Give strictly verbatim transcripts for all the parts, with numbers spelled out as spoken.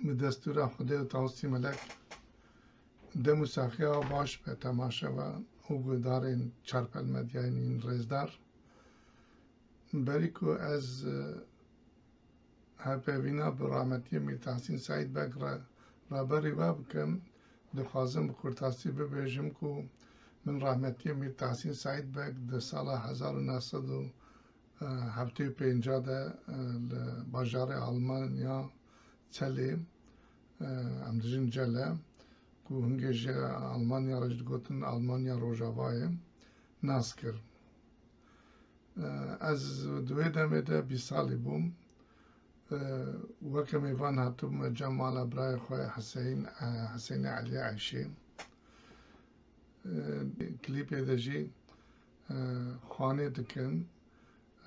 Bi destûra Xwedê û Tawusî Melek, dem û saxiya baş be temaşevan û guhdarên Çarpel Medyayên rêzdar. Berî ku ez, e, hevpeyvîna bi rahmetiyê Mîr Tahsîn Seîd Beg re raberî we bikim, dixwazim bi kurtasî bibêjim ku min rahmetiyê Mîr Tahsîn Seîd Beg di sala hezar û neh sed û heftê û pênc de, e, li bajarê Almanya Celle, e, em dijin Celle, ku hingê ji Almanya re jî digotin Almanya Rojavayê, nas kir. E, ez di wê demê de bîst salî bûm. E, weke mêvan hatibûme cem mala birayê xwe Heseyîn, e, Heseyînê Eliyê Eyşê. E, klîpê de jî, e, xwanê dikin.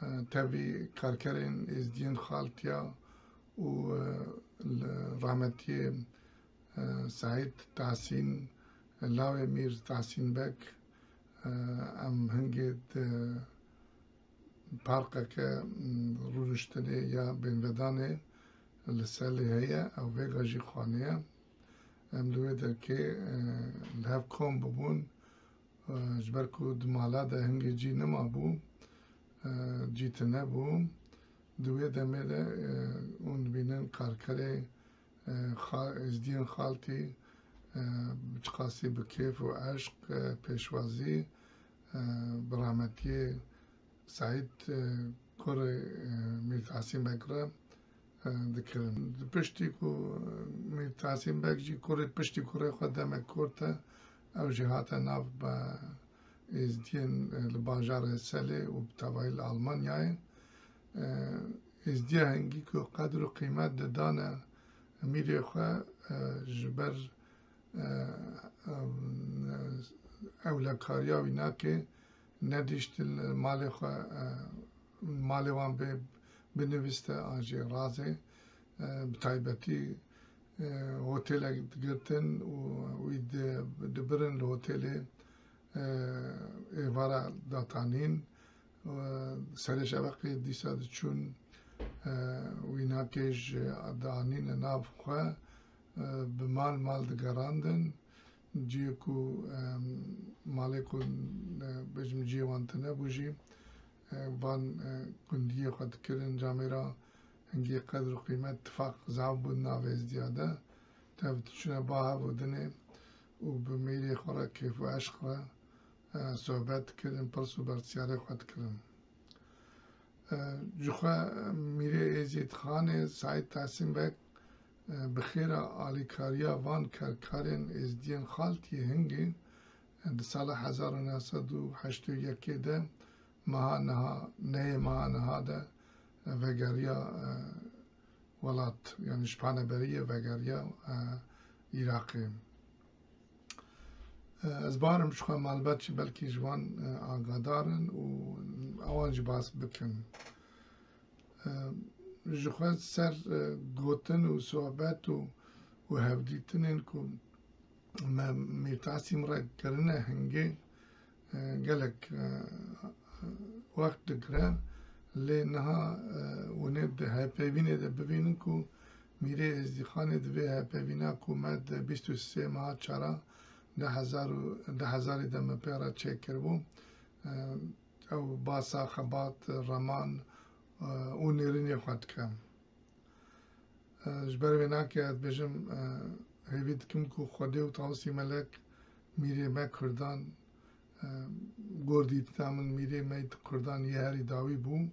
E, tevî karkerên êzdiyên Xaltiya û, e, li rahmetiyê, e, Seîd Tahsîn, lawê Mîr Tahsîn Beg, e, em hingê di parkeke, m, rûniştinê ya bênvedanê li Selê heye, ew vêga jî xwanê ye. Em li wê derkê, e, li hev kom bibûn, e, ji ber ku di mala de hingê cî nema bû, e, cî tune bû. Di wê demê de, e, hûn dibînin karkerê, e, xa-, êzdiyên Xaltî, e, bi çiqasî bi kêf û eşq, e, pêşwazî, e, bi rahmetiyê Seîd, e, kurê, e, Mîr Tahsîn Beg re, e, dikirin. Di piştî ku, e, Mîr Tahsîn Beg jî kurê, piştî kurê xwe demek kurt e, ew jî hate nav be êzdiyên, e, li bajarê Selê û bi tevayî li Almanyayê. E, êzdiya hingî ku qedr û qîmet didane mîrê xwe, e, ji ber, e, e, ewlekariya wî nake, nedîşt li malê xwe, e, malê wan bê binivîste an jî razê, e, bi taybetî, e, hotelek digirtin û wî di-, dibirin li hotelê, e, êvara datanîn. E, serê şeveqê dîsa diçûn, e, wî nakê ji dianîne nav xwe, e, bi mal mal digerandin. Cihê ku, e, malê ku, e, bêjim cihê wan tune bû jî, e, van, e, gundiyê xwe dikirin, camêra hingê qedr û qîmet tifaq zaf bû di nav êzdiya de. Tev diçûne ba hev û dinê û bi mêrê xwe re kêf û eşq re, e, sohbet dikirin, pirs û bersyarê xwe dikirin. E, ji xwe Mîrê Êzîdxanê Seîd Tahsîn Beg, e, bi xêra alîkariya van kerkarên êzdiyên Xaltiyê hingê, e, di sala hezar û neh sed û heştê û yekê de meha niha, neyê meha niha de, e, vegeriya, e, welat, yanî ji paneberiyê vegeriya, e, Iraqê. E, ez barim ji xwe malbet jî belkî ji wan, e, agadar in û ewan jî bas bikin. E, ji xwe ser, e, gotin û sohbet û, û hevdîtinên ku me Mîr Tahsîn re kirine hingê, e, gelek, e, wext digire. Lê niha, e, hûn ê di hevpeyvînê de bibînin ku Mîrê Êzdîxanê di vê hevpeyvîna ku me di bîst û sê meha çara du hezar û, du hezarî de me pê re çêkiribû, e, ew basa xebat, reman, e, û nêrînê xwe dike. E, ji ber vê nake ez dibêjim, e, hêvî dikim ku Xwedê û Tawusî Melek mîrê me Kurdan, e, gor dîtina min mîrê me yê Kurdan yê herî dawî bû.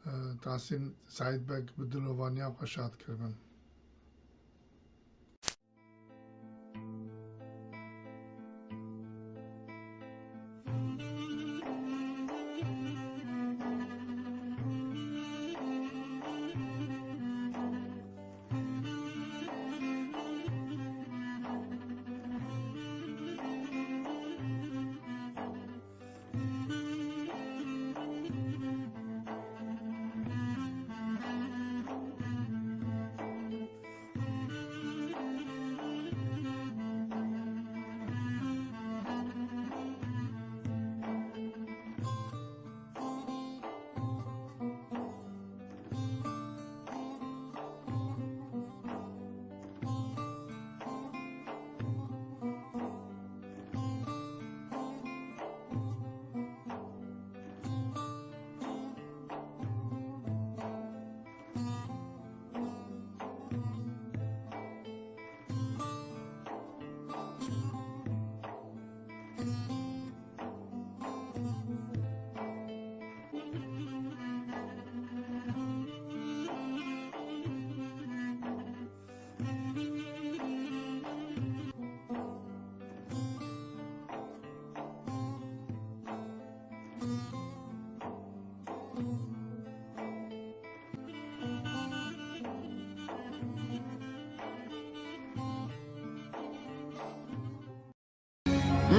E, Tahsîn Seîd Beg bi dilovaniya xwe şad kiribin.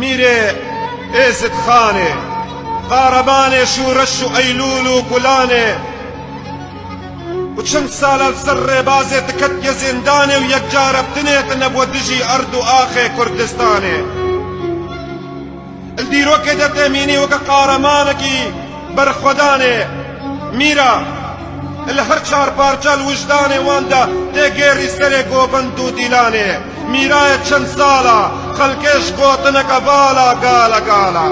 Mîrê Êzidxanê, qaremanê şûreş û eylûl û gulanê û çend sala li ser rêbazê tiketiye zîndanê û yekcarebtinê tine bo dijî erd û axê Kurdistanê. Li dîrokê de tê mînî weke qaremanekî berxwedanê. Mîra, li her çar parça li wijdanê wan de tê gêrî serê govend û dîlanê. Mîrayê çend sala, xelkê ji gotineke vala gala gala.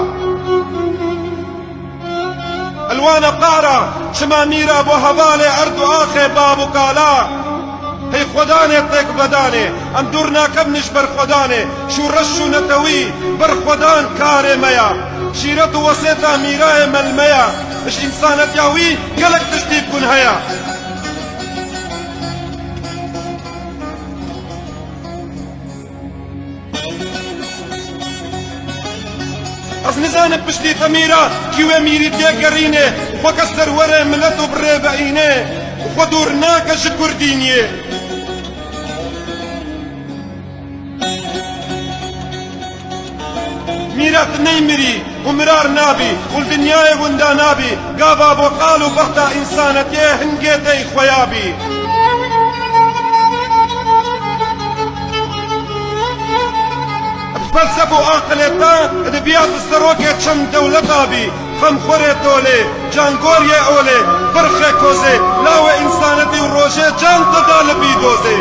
Li wan e qara, çima Mîra bo hevalê erd û axê bab û kala. Hey xwedanê têk vedanê, em dûr nakevin ji berxwedanê. Şûreş û netewî, berxwedan karê me ya. Şîret û wesêta Mîrayê melmeya, ji însanetiya wî gelek tiştî bûn heye. Ez nizanim piştî te Mîra kî wê mîrîtiyê gerînê, xwe ke serwerê milet û bi rê veînê, xwe dûr nake ji kurdîniyê. Mîra tu neymirî û mirar nabî û li dinyayê winda nabî, gava bo qal û bexta însanetiyê hingê tey xweya bî. Bi felsef û aqilê te, edebiyat û serokê çend dewleta bî, xemxwerê tolê, cangoriyê olê, birxê kozê, lawê însanetî û rojê can te da li vî dozê.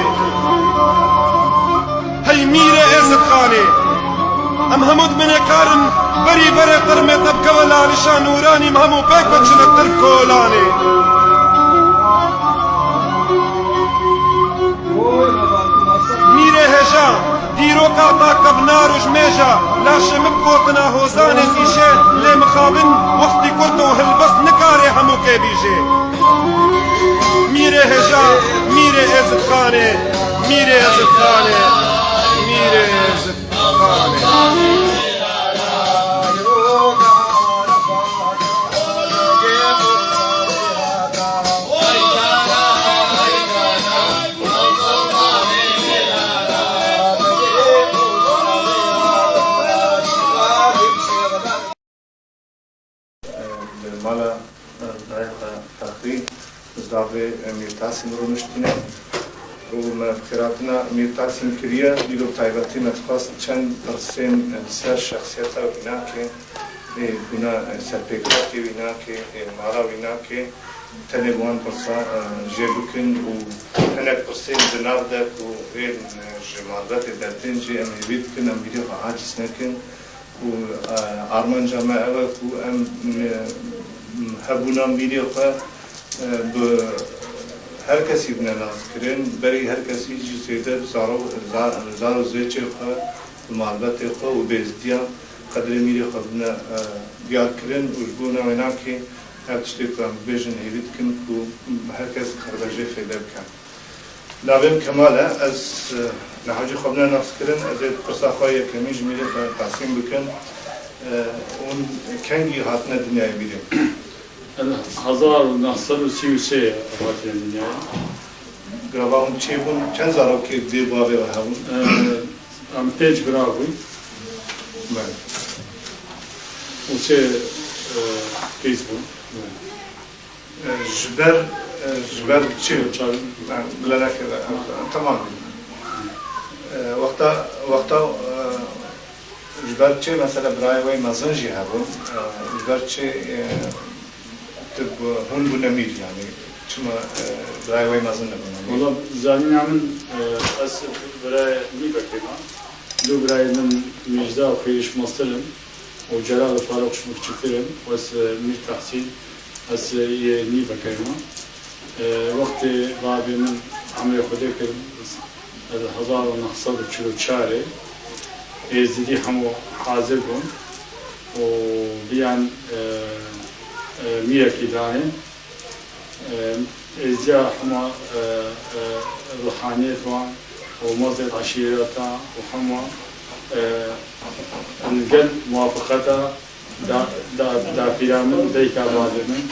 Hey Mîrê Êzidxanê, em hemû di binêkar in, berî berê termê te bikeve lalişa nûranî, em hemû pêk ve çile tir kolanê. Mîrê hêja, dîroka ta kevnar û ji mêja, laşê min bi gotina hozanê dîşê, lê mixabin wextî kurt û hilbest nikare hemûkê bîjê. Mîrê hêja, Mîrê Êzidxanê, Mîrê Êzidxanê, Mîrê Êzidxanê. Li mala, e, dayê xwe Feqî, li davê, e, Mîr Tahsîn rûniştine û me bi xêratina Mîr Tahsîn kiriye. Îro bi taybetî me dixwest çend pirsên, e, li ser şexsiyeta wînakê, ê, bûna, e, serpêkhatê wînakê, ê, mala wînakê, tenê bi wan pirsa, e, jê bikin û hinek pirsên di nav de ku ê, e, ji malbetê dertên jê em hêvî dikin, em hêvî xwe aciz nekin. Û, e, armanca me ew e ku em, e, hebûna mîrê xwe, e, bi her kesî bine naskirin, berî her kesî jî zêde bi zaro-, za-, zar û zêçê xwe, bi malbetê xwe û bêzdiya qedrê mîrê xwe bine, e, diyar kirin û ji bo navê nakê her tiştê ku em bibêjin hêvî dikin ku her kes xerbejê fêde bike. Navê min Kemal e. Ez, e, niha jî xwe bine naskirin. Ez ê pirsa xwe yekemîn ji mîrê xwe Qasîm bikim. E, hûn kengî hatine dinyayê mîrê? Ez hezar û neh sed û sî û sê hatine dinyayê. Gava hûn çêbûn, çend zarokê dê bavê we hebûn? E, em pênc bira bûn. Belê. Û sê, e, qîz bûn. Belê. E, ji ber, e, ji ber çi? Çav- Bileleke de, tamam. E, wexta, wexta, e, ji ber çi mesela birayê wê mezin jî hebûn? E, ji ber çi, e, tu bi, hûn bûne mîr, yani çima, e, birayê wê mezin nebûne mîr? Wala zanîna min, e, ez birayê nîvekê me. Du birayê min Mîrza û Xêrîş mestir in. û Celal û Farûq ji min kiçiktir in, û ez, e, Mîr Tahsîn, ez, e, yê nîvekê me. E, wextê babê min emrê Xwedê kir, e, hezar û neh sed û çil û çarê, Êzidî hemû hazir bûn û viyan, e, e, mîrekî danê. E, êzdiya hema, e, e, ruhaniyet wan û mazêt eşîreta û hema, e, gel muwafaqeta da, da, dapîra min, dayika bavê min,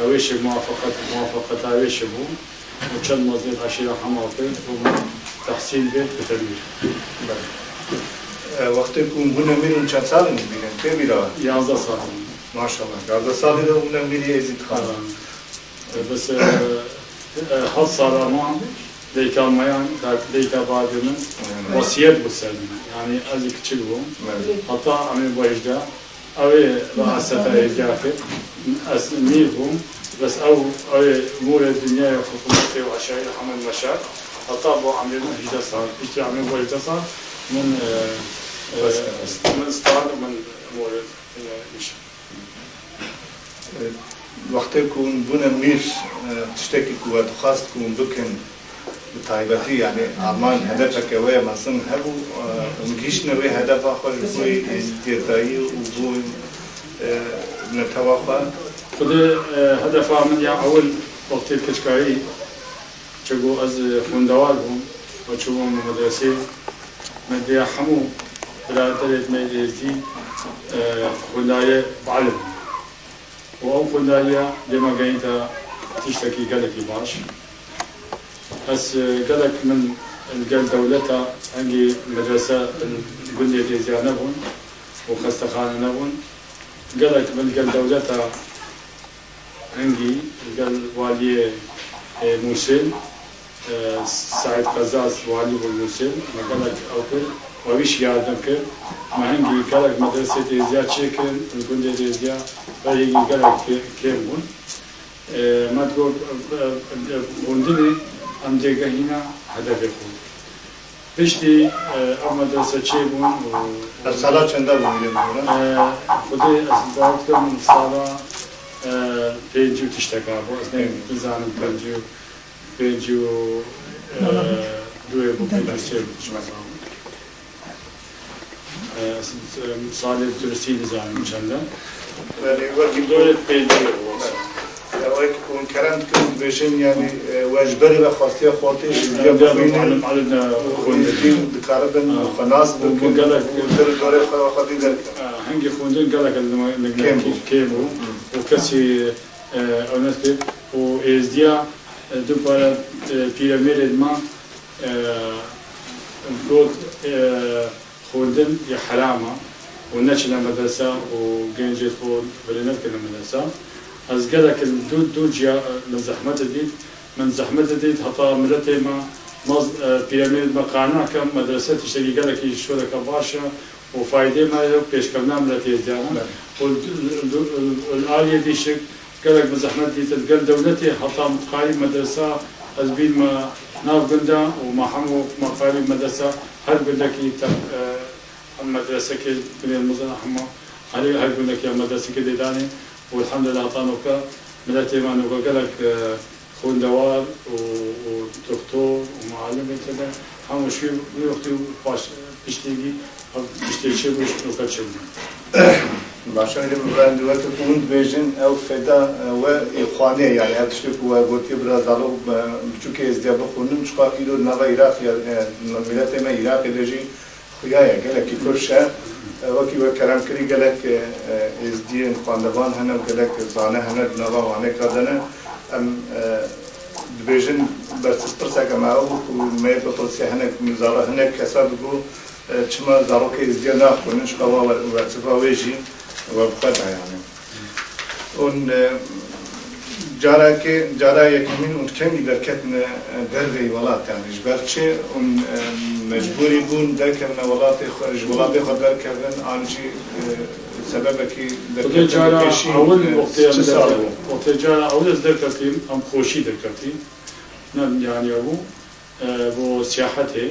ew ê şe muwafaqet, muwafaqeta wê şe bû û çend mazêt eşîra hema kir û min Tahsîn bê Xetemîr. Belê. E, wextê ku hûn bûne mîr, hûn çend salên li bîr in? Tê bîra? Yazdeh sal. Maşallah. Yazdeh salî de hûn bûne mîrê Êzîd Xan. Ha. E, bes, e, e, heft sala me dayika me yan, dayika bavê min, hmm, wesiyet bû ser min. Yanî ez kiçik bûm. Evet. Heta em ê bû hejdeh. Ew ê riaseta êziya kir. Ez mîr bûm. Bes ew, ew ê morê dinyayê, hikûmetê û eşayîrê hemû meşa. Heta bo emrê min hejdeh sal. Piştî emrê bo hejdeh sal min, e, e, min stend û min morê, e, îş. E, wextê ku hûn bûne mîr, e, tiştekî ku we dixwest ku hûn bikin, bi taybetî, yanî armanc, hedefeke we mezin hebû, e, hûn gihîştine wê hedefa xwe ji bo êzîdiyetayî û bo, e, netewa xwe? Xwedê, e, hedefa min ya ewil wextê kiçkayî, çiku ez, e, xwendewar bûm û çûbûm medresê, me diya hemû biraderêt me êzdî, e, xwendayê bielibin. Û ew xwendariya dê me gehînte tiştekî gelekî baş. Ez, e, gelek min li gel dewleta, hingî medrese li gundê Dêziya nebûn û xestexane nebûn. Gelek min li gel dewleta, hingî li gel waliyê, e, Mûsil, e, Seîd Qezaz, walî bû Mûsil, me gelek ew kir, we wî jî yardim kir. Me hingî gelek medresê Dêziya çêkirin, li gundê Dêziya, berê hingî gelek kê-, kêm bûn. E, me digot, e, e, xwendinê em dê gehîna hedefê xwe. Piştî, e, ev medrese çêbûn û Ev sala çenda bû, Mîrê Mihran? E, Xwedê ez bawer dikim sala, e, pêncî û tişteka bû. Ez ne-, Pêncî. Nizanim pêncî û, pêncî û, e, Olabilir. Duê bû, pêncî û sê bû, ji me zan. E, salê duristî nizanim çend e. Belê, wekî Dorê pêncî bû. Ya, wekî hûn kerem dikin, dibêjin, yanî, e, we ji berê ve xwestiye xortê êzdiya bixwînin, û êzdî dikaribin xwe nas bikin, û gelek û dir dorê xwe xwedî derkin. Ha, hingî xwendin gelek li me, li me kêm bû. Kêm bû. Û kesî, e, ew nedikir. Û êzdiya, e, du pare, e, pîremêrê dima, e, got, e, xwendin ya heram e û neçine medresa û gencê xwe berê nebikine medresa. Ez gelek li du, du ciya min zehmet didît. Min zehmet didît, heta miletê me, maz-, e, pîremêrê me qane ke medrese tiştekî gelekî şoleke baş e û faydê me ye û pêşkevna miletê êzdiyan e. Belê. Û li, li, li, li aliyê dî şik, gelek bi zehmet dîtin gel dewletê, heta min dikarî medresa ez bînme nav gunda û me hemû me karî medresa her gundekî te-, e, em medresekê binê mizin hema herê her gundekî em medresekê dê danê û elhamdulillah heta noka miletê me noka gelek, e, xwendewar û, û doktor û mualimê tede hemû şî wî wextî û paş piştî vî ev tiştê çêbû ji noka çêbû. Baş e, Mîrê Mihran, weke ku hûn dibêjin, ew feda, e, we ê xwanê, yanî ev tiştê ku we gotiye bira zarok, e, biçûkê êzdiya bixwînin, çiqas îro li nava Iraqê, e, miletê me Iraqê de jî xuya ye, gelekî firş e. E, wekî we kerem kirî, gelek, e, e, êzdiyên xwendevan hene û gelek zane hene di nava waneka de ne. Em, e, dibêjin, bersiv pirseke me ew bû ku me yê bipirsiya hinek zaro-, hinek kesa digot, e, çima zarokê êzdiya naxwînin, ji xwe wa wer-, wersiva wê jî we bi xwe da, yanî. Hûn, e, carekê, cara yekemîn hûn kengî derketine, e, derveyî welat, yanî ji ber çi hûn, e, mecbûrî bûn derkevine welatê xwe, ji welatê xwe derkevin, an jî, e, sebebekî Xwedê derketina cara pêşî, ewil e, wextê em çi sal derket-, bû? Wextê cara ewil ez derketîm, em xweşî derketîm. Ne yanî bû, e, bo siyahetê.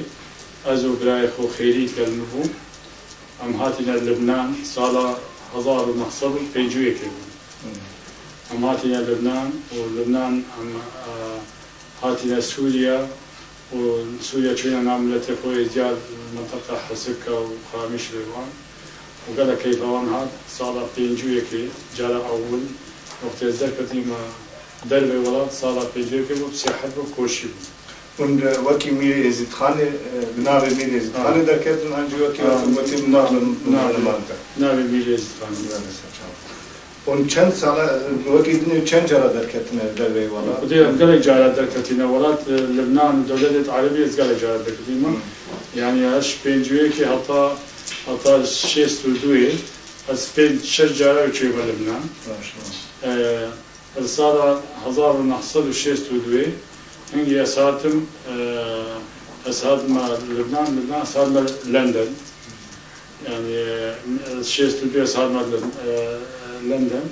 Ez û birayê xwe Xêrî gel min bû. Em hatine Libnan sala hezar û neh sed û pêncî û yekê bû. Hmm. Em hatine Libnan û Libnan em, e, hatine Sûriye û Sûriye çûne nav miletê xwe êzdiya li minteqa Hesika û Qamişlê wan û gelek keyfa wan hat. Sala pêncî û yekê cara ewil wextê ez derketîme dervê welat, sala pêncî û yekê bû, siyahet bû, koşî bû. Hûn, e, wekî Mîrê Êzîdxanê, e, bi navê Mîrê Êzîdxanê Ha. derketin, an jî wekî Ha. wekî gotin bi navê Na-, Mîrê Êzîdxanê. Navê Mîrê Êzîdxanê. Belê, ser çav. Hûn çend sala, e, wekî dinê çend cara derketine derveyî welat? Xwedê em gelek cara derketîne welat, e, Libnan, dewletê Erebî ez gelek cara derketîme. Hı. Yanî ez ji pêncî û yekê heta Heta şêst û duyê ez pênc şeş cara çûyme Libnan. Maşallah. Ee, Li sala hezar û neh sed û şêst û duyê hingî ez hatim, e, ez hatime Libnan, Libnan ez hatime London. Yani, e, şêst û duyê ez hatime Lib-, e, London.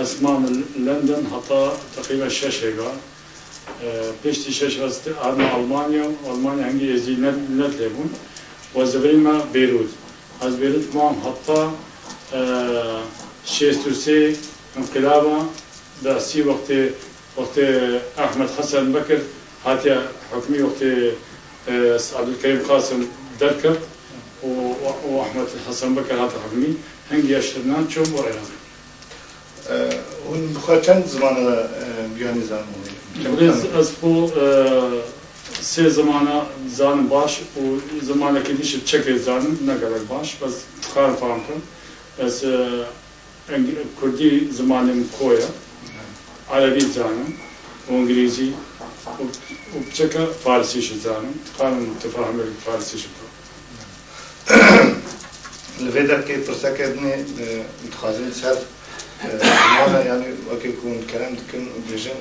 Ez mam London heta teqrîben şeş hêva. E, piştî şeş ez hatime Almanya, Almanya hingî êzdî ne, ne tê bûn. Û ez divirîme Beyrût. Ez Beyrût mam heta, e, şêst û sê înqilaba Be'sî wextê, wextê Ehmed Hesen Bekir hatiye hukmî, wextê, e, Abdulkerîm Qasim derket û, û, û Ehmed Hesen Bekir hate hukmî, hingî ez ji Libnan çûm bo Iraq. E, hûn bi xwe çend ziman re, e, biyanî zanin? Çend Rêz ziman? Ez xwe, e, sê zimana zanim baş û zimanekî dî ji çekê zanim, ne gelek baş, bes dikarim fam kim. Ez, e, Eng-, Kurdî zimanê min ko ye. Erebî dizanim û îngilîzî û, û piçeke farisî jî dizanim. Dikarim tifahimê bi farisî jî bikim. Li vê derkê pirseke din e, dixwazin ser, e, ziman e, yanî wekî ku hûn kerem dikin û dibêjin,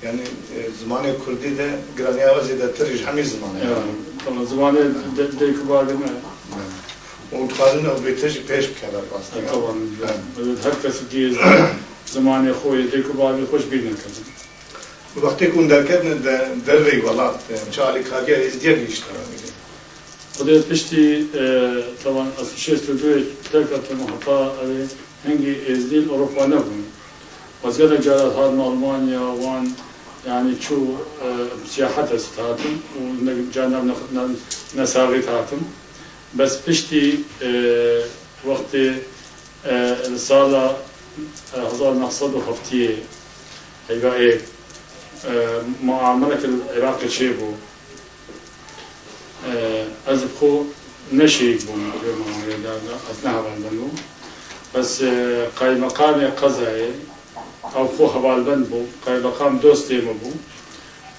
Yanî, e, zimanê kurdî de giraniya we zêdetir ji hemî zimanan. Ya, tamam, zimanê de-, dayik û bavê me. Ya. Û dixwazin ew bêtir jî pêş bikeve rastî. Ya, tamam, ya. Ya. Evet, her kes diyê zimanê xwe yê dayik û bavê xwe ji bîr nekeve. Wextê ku hûn derketin de-, derveyî welat, e, çi alîkariya êzdiya gihîştine we? Xwedê piştî, e, tamam, ez şêst û duyê derketim heta, e, hingî êzdî li Ewropa nebûn. Ez gelek cara hatime Almanya, wan, yanî çû, e, siyahet ez hatim û ne, carna ne, ne, nesaxî hatim. Bes piştî, e, wextê, e, li sala, e, hezar neh sed û heftiyê heyva ê, e, muamelek li Iraqê çêbû. E, ez bi xwe ne şerîk bûm li vê muameleyê de, ez ne hevalbend bûm. Bes, e, qaymeqamê qezayê, ew xwe hevalbend bû, qaymeqam dostê min bû.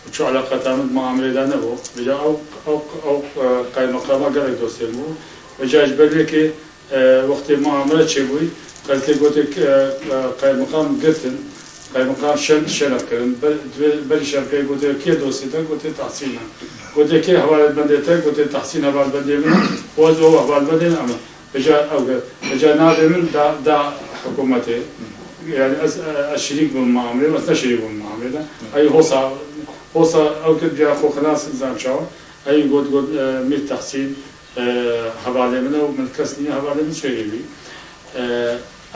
Û çi eleqeta min bi muamelê de nebû. Vêca ew, ew, ew, e, qaymeqama gelek dostê min bû. Vêca ji ber wê yekê E, wextê muamele çêbûyî, qelkê gotê, e, e, qaymeqam girtin, qaymeqam şen-, şeneq kirin. Ber-, divê-, berî şeneqê gotê, "Kê dostê te?" Gotê, "Tahsîn e." Gotê, "Kê hevalbendê te?" Gotê, "Tahsîn hevalbendê min e." Û ez û hevalbendê min em in. Vêca ew ge-, vêca navê min da, da hikûmetê. Yani ez, e, ez şirîk bûm muamelê, ez ne şirîk bûm muamelê de. Ey hosa, hosa ew kir biya xwe xilas zan çawa. Ey got, got, e, Mîr Tahsîn, e, hevalê min e û min kes nîne hevalê min, çêrê wî. E,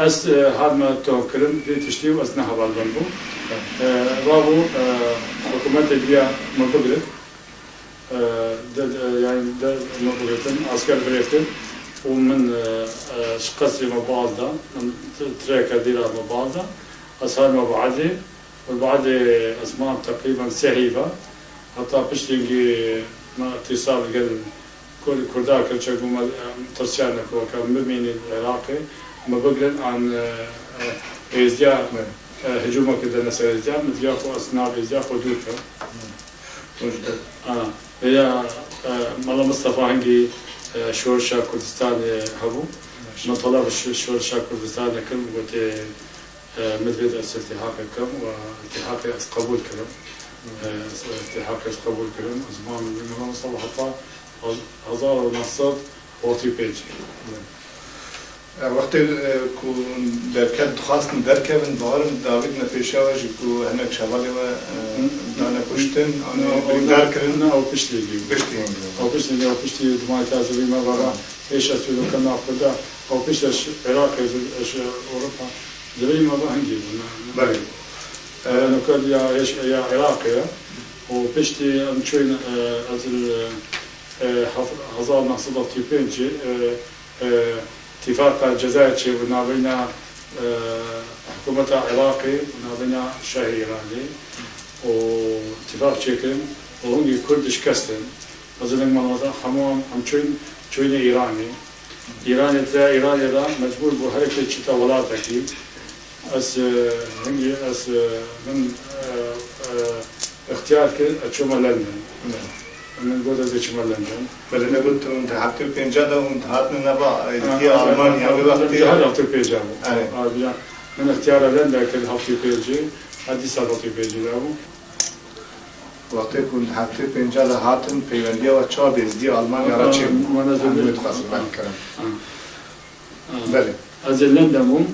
ez, e, hatime tohkirin vê tiştî û ez ne hevalbend bûm. E, rabû, e, hikûmetê diya min bigirt. E, de, de, yani de min bigirtin, asker girêftin û min, e, e, ji qesrê me baz da, min t-, tireke dîra me baz da. Ez hatime bi edlê. Û li badê ez mam teqrîben sê heyva, heta piştî hingî me îtîsal li gel Kur-, Kurda kir, çek bû me, em, tirsiyane ku weke em bimînin li Iraqê, me bigirin an, e, e, êzdiya, e, hicûmek didine ser êzdiya, min diya xwe ez nav êzdiya xwe dûr kem. Ana, ya, e, Mela Mistefa hingî, e, şorişa Kurdistanê hebû. Min teleb şo-, şorişa Kurdistanê kir, min gotê, E, min divêt ez iltihaqê bikim û iltihaqê ez qebûl kirim. E, ez iltihaqê ez qebûl kirim. Ez mam li Mela Mistefa heta hezar û neh sed û heftê û pênc. E, wextê, e, ku derket, dixwastin derkevin, bawerim davêt me pêşiya we jî ku hinek ji hevalê we, e, dane kuştin, an birîndar kirin. Ne, ew piştî hingî bû. Piştî hingî bû. Ew piştî hingî bû. Dima te ez bîme vava, pêş ez çûyîme nav Kurda, ew pişt ez ji Iraqê, ji, ji Ewropa. Divê me va hingî bû, ne? Belê. E, nûker ya, ya Iraqê ye. Û piştî em çûyîn, e, ez, e, e, hef-, hezar neh sed û heftê û pêncê, e, e, Tîfaqa Cezayir çêbû navbeyna, e, hikûmeta Iraqê û navbeyna Şahê Îranê û tîfaq çêkirin û hingî Kurd şikestin. Ez ê deng malbata hemû em, em çûyîn, çûyîne Îranê. Îranê, tira Îranê de mecbûr bû herek çita welatekî. Ez, e, hingî ez, e, min, e, e, ixtiyar kir, ez çûme London. Min got ez ê çima London. Belê, me got hûn di heftê û pênca de hûn dihatin nava, e, Ha, Êzidî ha, Almanya, ha, wê ha, wextê ha, heftê û pênca bû. Erê. Ha, bila. Min ixtiyara London kir heftê û pêncî, ha, dîsa heftê û pêncî de bû. Wextê ku hûn di heftê û pênca de hatin, peywendiya we çawa bi Êzidî Almanya re Ha, çêbû? Min ez Em ê dixwazin, belê, kerem. Ha. Ha. Belê. Ez ê London bûm.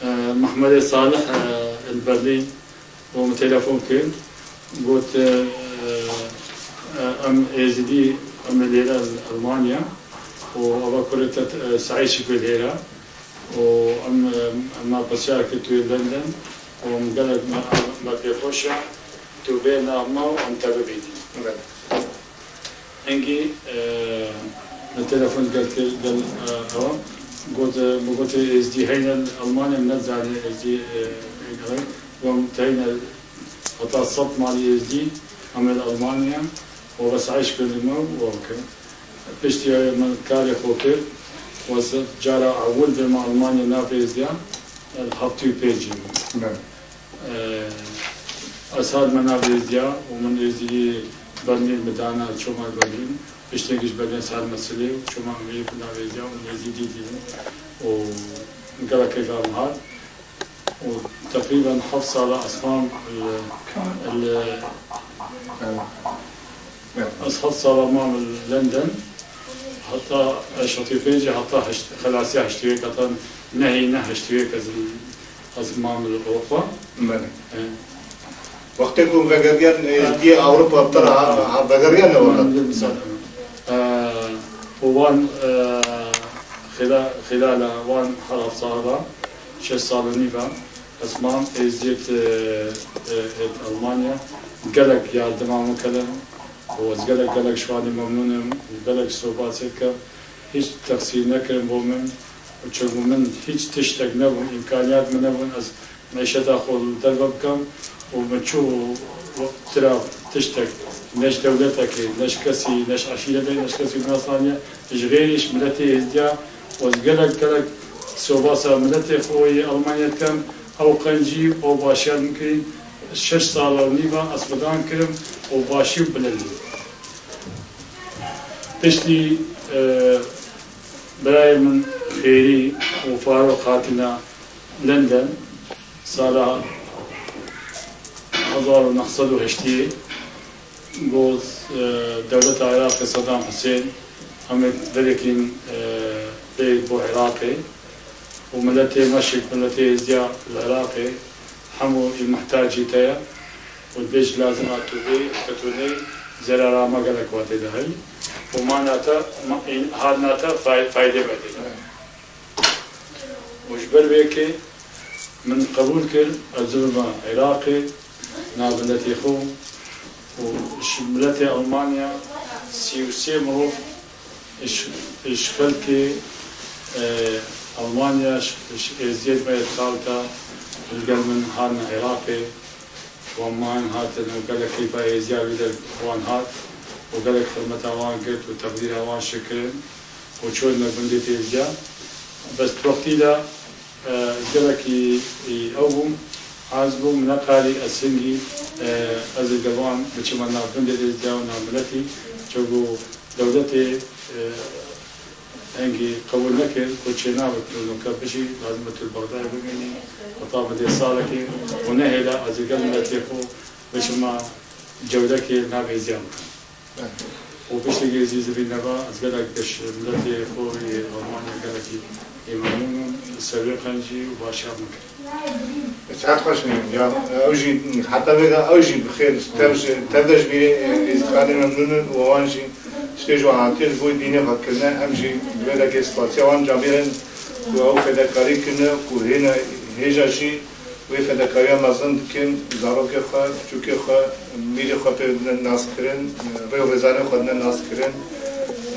E, Mehmedê Salih, e, li Berlîn û min telefon kir. Got, e, e, em Êzidî, em ê lêre li Almanya û ava kurê te, e, Seîd Şikir lêre û em, e, em me pirsiyar kir tu yê London û em gelek me, me pê xweş e tu bê nav me û em te bibînin. Belê. Hingî, e, min telefon gel kir, gel, e, ewa. Got, e, min got, Êzdî heyne li Almanya, min nezanî Êzdî, e, heyne. Got, heyne heta sed malî Êzdî, em ê li Almanya, û bes eyş kirin me û ok. Piştî min karê xwe kir, û ez cara ewil dêma Almanya nav Êzdiya, e, heftê û pêncî bû. Evet. Eee, ez hatime nav Êzdiya û min Êzidî Berlîn min dana, çûme Berlîn. Piştî ji Berlîn ez hatime Silê û çûme Amerîka nav Êzdiya û min Êzidî dîtin û gelek keyfa min hat. Û teqrîben heft sala ez mam li, li, Evet. Ez heft sala mam li London. Heta heştê pêncî, heta heşt, xelasiya heştê yek, heta nehê ne heştê yek ez, ez mam li Ewropa. Belê. E. Wextê ku vegeriyan, e, Ha. diye Ewropa tira ha, ha, vegeriyan ne welat? E, û wan, e, xila-, xilala wan her heft sala, şeş sal û nîv e. Ez mam Êziyet, e, e, e, Almanya gelek yardima min kirin û ez gelek, gelek ji wan ê memnûn im û gelek spasê dikim. Hiç teqsîr nekirin bo min û çunku min hiç tiştek nebûn, îmkaniyat min nebûn, ez meşeta xwe li derve bikim û min çû tira tiştek ne ji dewletekê, ne ji kesî, ne ji eşîretê, ne ji kesî min nesaniye, ji xêrî ji miletê Êzidiya û ez gelek, gelek spasa miletê xwe yê Almanya dikim. Ew qencî û ew başiya min kirî, şeş sala û nîv e ez xudan kirim û başî û bilindî. Piştî, e, birayê min Xêrî û Farûq hatine London, sala hezar û neh sed û heştê, Got, e, dewleta Iraqê Sedam Husên, em ê verekîn, e, bêyî bo Iraqê û miletê me şik, miletê Êzidiya li Iraqê hemû ê muhtacî te ye û dibêj lazim a tu bê, ke tu neyê, zerara me gelek wa tê de heyî û mana te, ma-, ên-, hatina te fay-, faydê me tê de. Û ji ber wê yekê min qebûl kir, ez bibime Iraqê, nav miletê xwe û ji miletê Almanya sî û sê mirov ji, ji xelkê, e, Almanya, ji, ji Êziyet me yê dixawita li gel min hatine Iraqê. Wan mayên hatin û gelek keyfa Êziya wî der wan hat û gelek xizmeta wan girt û teqdîra wan şikirin û çûn me gundê Êziya. Bes wextî de, e, gelekî, e, ew bûm, az bûm, neqarî ez hingî, e, ez ê devam biçime nav gundê Êziya û nav miletî, çunku dewletê, e, Hingî qebûl nekir ku çênabe tu nûke bijî, lazim e tu li Bexdayê bimînî, heta bi dê salekê û nehêle ez ê gel miletê xwe biçime cewdekê navê ziyan bikim. Û piştî gê zî zivîn neba, ez gelek bi ji miletê xwe yê Almanya gelekî ê memnûn im, ser wê qencî û başiya min kir. Çend xweş nîn. Ya, ew jî, heta vêga ew jî bi xêr, tev ji, tev de ji vîrê, e, êzîdxanê memnûn in û wan jî tiştê ji wan hatiye ji bo dînê xwe kirine. Em jî bi vê derkê spasiya wan camêr in ku ew fedekarî kirine, ku hêne hêja jî wê fedekariya mezin dikin, zarokê xwe, piçûkê xwe, mîrê xwe pê nas kirin, rê û rêzanê xwe dine nas kirin.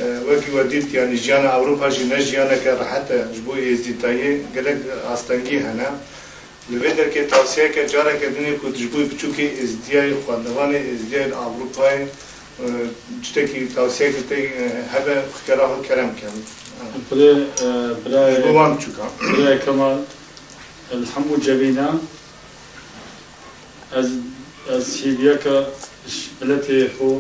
E, wekî we dît, yanî jiyana Ewropa jî ne jiyaneke rehet e ji bo êzîdayê, gelek astengî hene. Li vê derkê tawsiyeke careke din e ku ji bo piçûkê êzdiyayê, xwendevanê êzdiyayê li Ewropayê, e, tiştekî, tawsiyeke te, e, hebe, xikera xwe kerem kin. Birê, e, birayê, Ji bo wan piçûkan. Birayê Kemal, li hemû cevîna ez, ez hîviyeke ji miletê xwe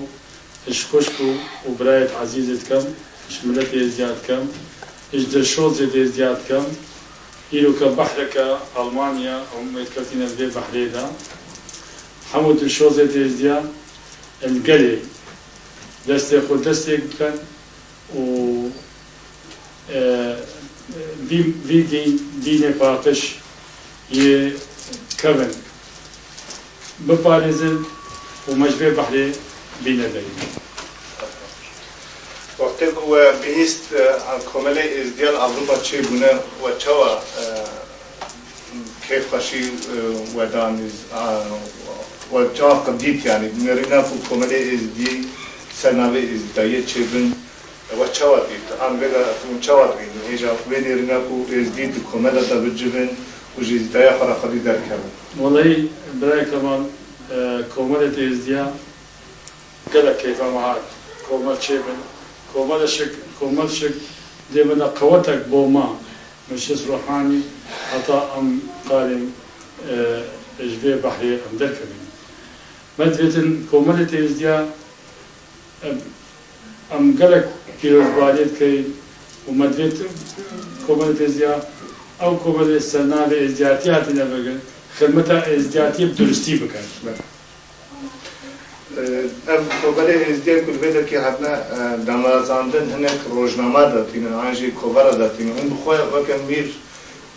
Ji xwişk û, û birayê ezîzê dikim, ji miletê Êzdiya dikim, ji dilşozê Êzdiya dikim. Îro ke behreke Almanya hemû ketîne vê behrê de. Hemû dilşozê Êzdiya li gelê destê xwe destêk bikin û, e, vî, vî dî-, dînê paqij yê kevin biparêzin û me ji vê behrê bîne derî. Wextê ku we bihîst, e, komelê Êzdiyan Ewropa çêbûne, we çawa, e, kêfxweşî, e, we danî, a, we çawa qedît, yanî nêrîna ku komelê Êzdî ser navê Êzdîtayê çêbin, we çawa dît? An vê de hûn çawa dibînin? Hêja vê nêrîna ku Êzdî di komela de bicivin û ji Êzdîtaya xwe re xwedî derkevin. Welahî, birayê Kemal, e, komelê Êzdiya gelek keyfa me hat. Komel çêbin. Komel şik, komel şik dê bine qewetek bo me. Min şist ruhanî heta em qarên, e, ji vê behrê em derkevin. Me divêtin komelê Êzdiya, em, em gelek pîrozbahiyê dikeyin û me divêt komelê Êzdiya, ew komelê ser navê Êzdiyatî hatine vekirin, xidmeta Êzdiyatiyê bi durustî bikin. Ev komelê Êzdiya ku li vê derkê hatine, e, damezrandin, hinek rojnama datînin, an jî kovara datînin. Hûn bi xwe weke mîr,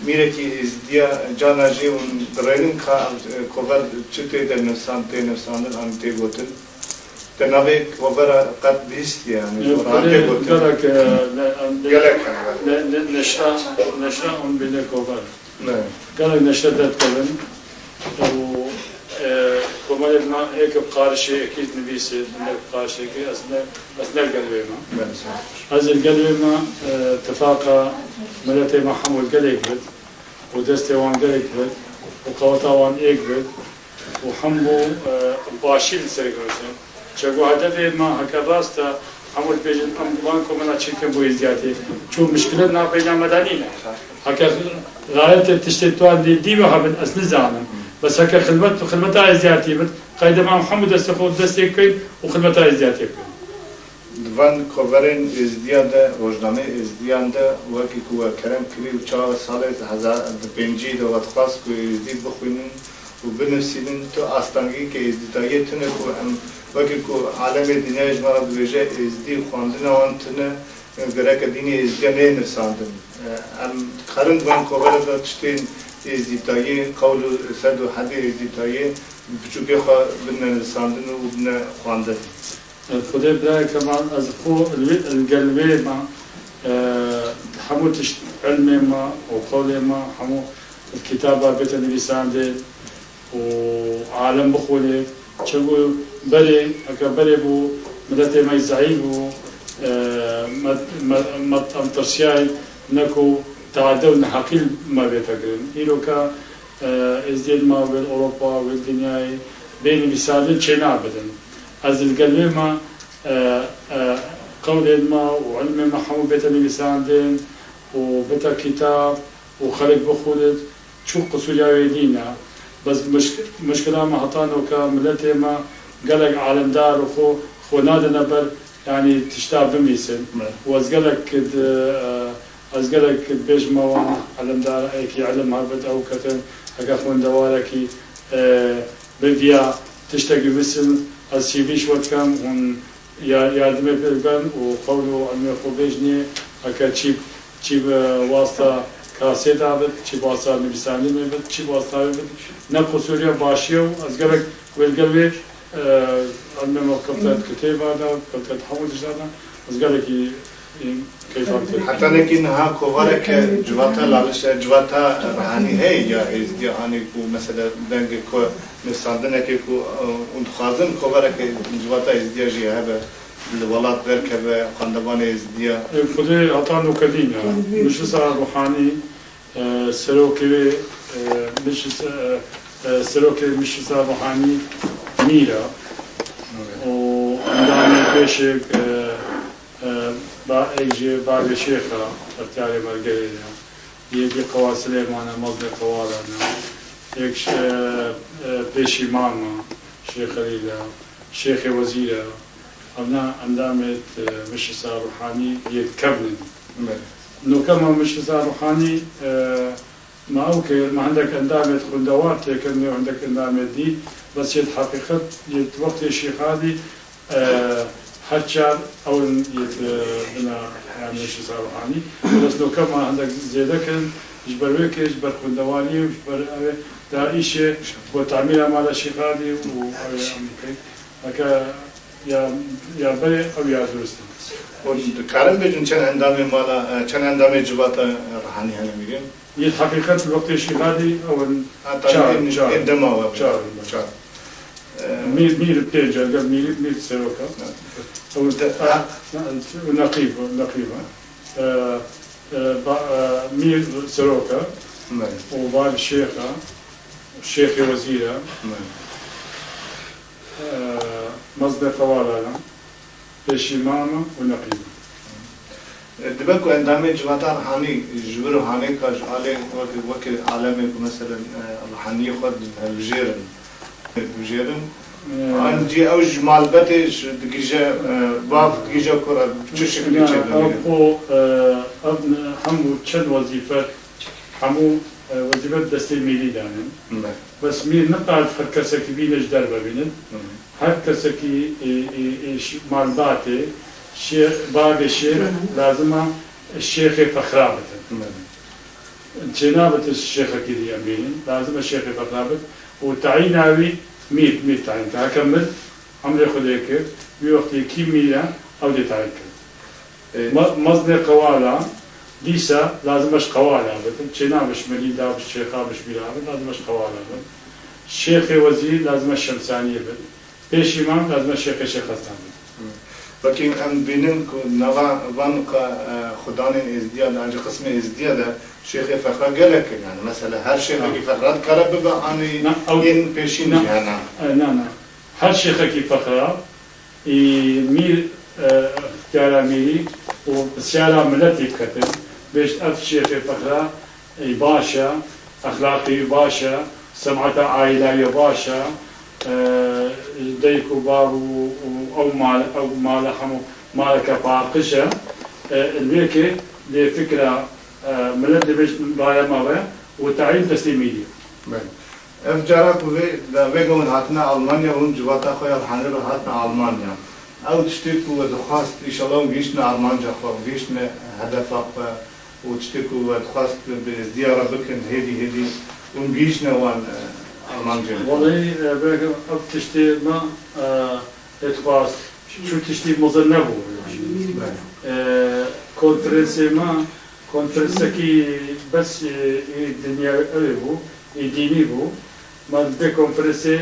mîrekî Êzdiya cana jî hûn dirênin ka ev, e, kover çi tê de nivîsan, tê nivîsandin an tê gotin? Te navê kovera qet bihîstiye, yanî, Ev jor an tê gotin? Gelek, e, ne, em, Gelek hene, belê. Ne, ne, neşra, neşra hûn bêne kover. Ne. Gelek neşe derdikevin û, e, komelê me êk bi qarişê êkî dinivîsê, hinek bi qarişê êkî, ez ne, ez ne li gel wê me. Belê, sağ ol. Ez li gel wê me, e, tifaqa miletê me hemû li gelek bit û destê wan gelek bit û qeweta wan êk bit. û hemû, e, başî li ser girtin. Çego hedefê me heke rast e, hemû dibêjin, em van komela çêkin bo Êzdiyatê. Çû mişkile navbeyna me de nîne. Heke gayetê tiştê tuan dî, dî ve hebin, ez nizanim. Bes heke xilmet, xilmeta Êzdiyatê bit, qeyde me em hemû destê xwe destê bikeyn û xilmeta Êzdiyatê bikin. Di van koverên Êzdiyan de, rojnameyê Êzdiyan de, wekî ku we kerem kirî û çawa salê hezar du pêncî de we dixwest ku Êzdî bixwînin û binivîsînin, tu astengiyeke Êzdîtayiyê tune ku em, wekî ku alemê dînayê ji me re dibêje, Êzdî xwendina wan tune, gereke dînê Êzdiya neyê nivîsandin. Em dikarin di van kovera de tiştên Êzdîtayê, qewl û sed û hedê Êzdîtayê, piçûkê xwe bidine nivîsandin û bidine xwendin. Xwedê birayê Kemal, ez xwe li wê, li gel wê me, e, hemû tişt ilmê me û qewlê me, hemû kitaba bête nivîsandê û alem bixwînê. Çi bû berê, heke berê bû, miletê me zeîf bû, e, me, me, me, em tirsiyay ne ku teade û neheqî me bête kirin. Îro ke, e, Êzdiyên me wê li Ewropa, wê li dinyayê bê nivîsandin çê nabidin. Ez li gel wê me, e, e, qewlên me û ilmê me hemû bête nivîsandin û bête kitab û xelk bixwînit, çi qusûriya wê nîne. Bes mişk-, mişkila me heta noka miletê me gelek alimdar û xwe, xwe nadine ber, yanî tişta bimîsin. Evet. Û ez gelek di, e, ez gelek dibêjim wan alimdar, êkî ilim hebit ew ketin, heke xwendewarekî, e, bi viya tiştekî bisin, ez C V ji we dikim, hûn ya-, yardimê pê bikin û qewl û ilmê xwe bêjinê, heke çî, çî bi wasta kasêta bit, çî bi wasta nivîsandinê bit, çî bi wasta wê bit, ne qusûriya başiye û ez gelek wê li gel wê, e, ilmê me kevte di kitêba de, kevte di hemû tişta de, ez gelekî, e, keyfa dikim. Heta nekî niha kovareke civata Laliş e, civata Rihanî heye ya Êzdiya, hanê ku mesela dengê ku nivîsandinekê ku, e, hûn dixwazin kovareke civata Êzdiya jî hebe, li welat derkeve, xwendevanê Êzdiya. E, Xwedê heta noke nîne. Meclisa Ruhanî, e, serokê wê, e, meclis, e, e, serokê Meclisa Ruhanî mîr e. Û endamê pêşek, e, e, ba, êk jê bavê Şêx e, extiyarê mergerê ye. Yekî Qewa Silêman e, mezdê Qewalan e. Yek şê-, e, pêşî mam e, Şêx Xelîl e, Şêxê Wezîr e. Evna endamêt, e, Mişisa Ruhanî yê kevn in. Belê. Nokema Mişisa Ruhanî, e, me ew kir, me hindek endamêt xwendewar têkir, nê hindek endamêt dî, bes yê heqîqet yê wextê Şîxadî, e, her çar ew in yê bina, e, Mişisa Ruhanî. Bes nokema hindek zêde kirin, ji ber wê kê, ji ber xwendewariyê û ji ber ew ê da îşê bo temîra mala Şîxadî û ew ê em bikin. Heke ya, ya berê ew ya durist e. Û dikarin bêjin çend endamê mala, e, çend endamê civata Rihanî hene mîrî? Yê heqîqet li wextê Şîxadî ew in Ha, çar, tabii çar, ê dema we. Çar. Çar. E, Mîr, mîr pênc e, gel mîr, mîr serok e. Ha. Ew in, De- ha, neqîb, neqîb e. E, e, ba-, e, mîr serok e. Belê. Û bar şêx e. Şêxê wezîr e. Belê. Eee, mezdê qewala ne, pêşîmam e û neqîb e. E, dibe ku endamê civata Rihanî ji vir û hanêka ji alê wekî, wekî alemê ku meselen, e, Rihaniyê xwe dihilbijêrin, dibijêrin. Eee, An jî ew ji malbetê ji digije, e, bav digije ku re çi şeklî Na, çêdibîne? Ew xwe, eee, ev ne, hemû çend wezîfe, hemû, e, wezîfe destê mîrî danin. Belê. Bes mîr nikare her kesekî bîne ji derve bînin. Hı hı. Her kesekî, ê, ê, ê, ş-, malbatê, şê-, bavê şêx lazim e şêxê fexra bitin. Hı hı. Çênabitin şêxekî dî em bînin. Lazim e şêxê fexra bit. Û tayîna wî mîr, mîr tayîn ke. Heke mir, emrê Xwedê kir, wî wextê kî mîr e, ew dê tayîn kir. Ê, Me-, mezinê qewala, dîsa lazim e ji qewala bitin. Çênabe ji melî da, bi şêxa, bi ji mîra bin, lazim e ji qewala bin. Şêxê wezîr lazim e şemsaniyê bin. Pêşîman lazim e şêxê şêxestan bin. Hı. Wekî em dibînin ku nava van qe-, e, xudanên êzdiya de, an jî qismê êzdiya de şêxê fexra gelek in. Yani mesela her şêxekî Ha. fexra dikare bibe anî Na, ew, yên pêşîn na, jî hene? e, na, na. Her şêxekî fexra, ê, mîr, e, îxtiyara mîrî û pisyara miletî biketin, bêjt ev şêxê fexra, ê, baş e, exlaqê wî baş e, semeta aîla wî baş e, e, dayik û bav û, û ew mal, ew mala hemû maleke paqij e. E, li wê kê lê fikra, e, milet dibêjt raye me ve û tayîn destê mîrî. Belê. Ev cara ku vê, vêga hûn hatine Almanya, hûn civata xwe ya Rihanî re hatine Almanya. Ew tiştê ku we dixwest, înşallah hûn gihîştine armanca xwe, gihîştine hedefa xwe û tiştê ku we dixwest bi êzdiya re bikin, hêdî hêdî hûn gihîştine wan, e, armancên xwe. Welê, e, vêga ev tiştê me, e, dixwest, çi tiştî mezin nebû. Belê. E, konferensê me, konferensekî bes, e, ê dinya ew ê bû, ê dînî bû. Me di vê konferensê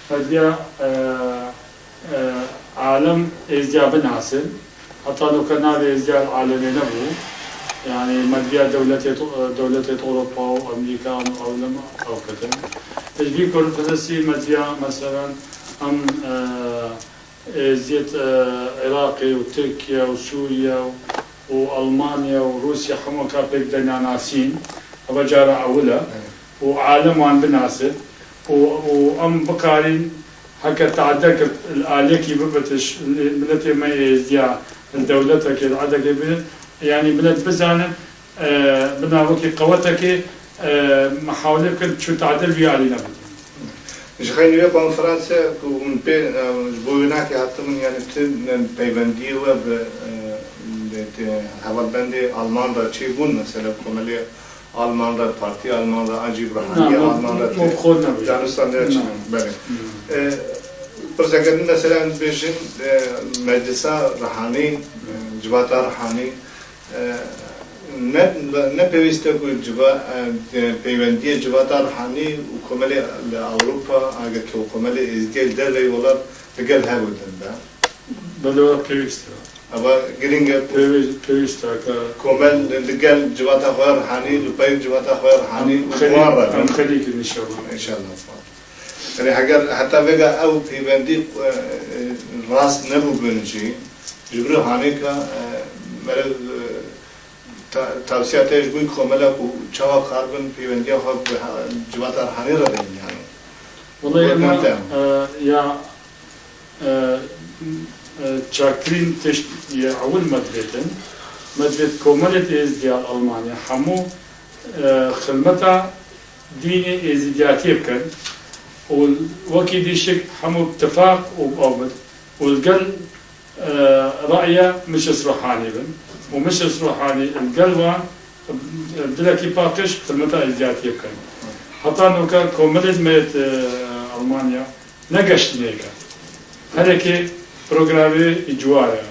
me diya, e, e, alem êzdiya binasin. Heta noka navê êzdiya li alemê nebû. Yani me diya dewletê, dewletê Ewropa û Amerîkan û ew lema ew ketin. Ji vî konferansî me diya, meselen, em, e, Êziyet, e, Iraqê û Tirkiye û Sûriye û, û Almanya û Rûsya hemû ka pêk de nanasîn. Eva cara ewil e. Evet. Û alem wan binase. Û, û em bikarîn heke tade kir, li alekî bibitiş, miletê me êziya, li dewletekê, li edekê bi, yanî milet bizane, e, bi navekî qewetekê, e, mihawile bikin çû tadil vî alî nebitin. Ji xeynî vê konferansê ku min pê, e, ji bo wênakê hatibûn, yanî tu, e, peywendiyê we bi, e, bi, bi hevalbendê Alman re çêbûn, mesela komelê Alman re, partî Alman re, an jî bi Na, ruhaniya min, Alman re min tê xwe nebû. Danûstan de Na. çêbûn, belê. Na. E, pirseke din, mesela, em bêjin, e, meclisa Rihanî, e, civata Rihanî, E, ne, ne pêwîst e ku civa-, e, peywendiyê civata Rihanî û komelê li Ewropa, agir ku komelê Êzidiyê li derveyî welat li gel hev û din be. Belê, pêwîst e. Eva girîng e ku Pêwî-, pêwîst e ke komel li, li gel civata xwe ya Rihanî, li pey civata xwe ya Rihanî û xelî-, wan re em bin. Xelî kin înşallah. Înşallah. Yanî heger heta vêga ew peywendî, e, e, rast nebûbin jî, ji vir hanêka, e, meriv, e, ta-, tavsiya te ji bo komela ku çawa karibin peywendiya xwe bi ha-, civata Rihanî re bînin yanî. Wellahî Wek me, mem te. e, ya, e, E, çaktirîn tişt yê ewil me divêtin. Me divêt komelê Êzdiya Almanya hemû, e, xilmeta dînê êzîdiyatiyê bikin û wekî dîşik hemû bi tifaq û bi ew bin û li gel, e, raya Mişis Ruhanî bin û Mişis Ruhanî li gel wan, e, dilekî paqij xidmeta êzîdiyatiyê bikin. Heta noka komelê me yêt, e, Almanya ne geştinêk e. Herêkê programê cuwa ye,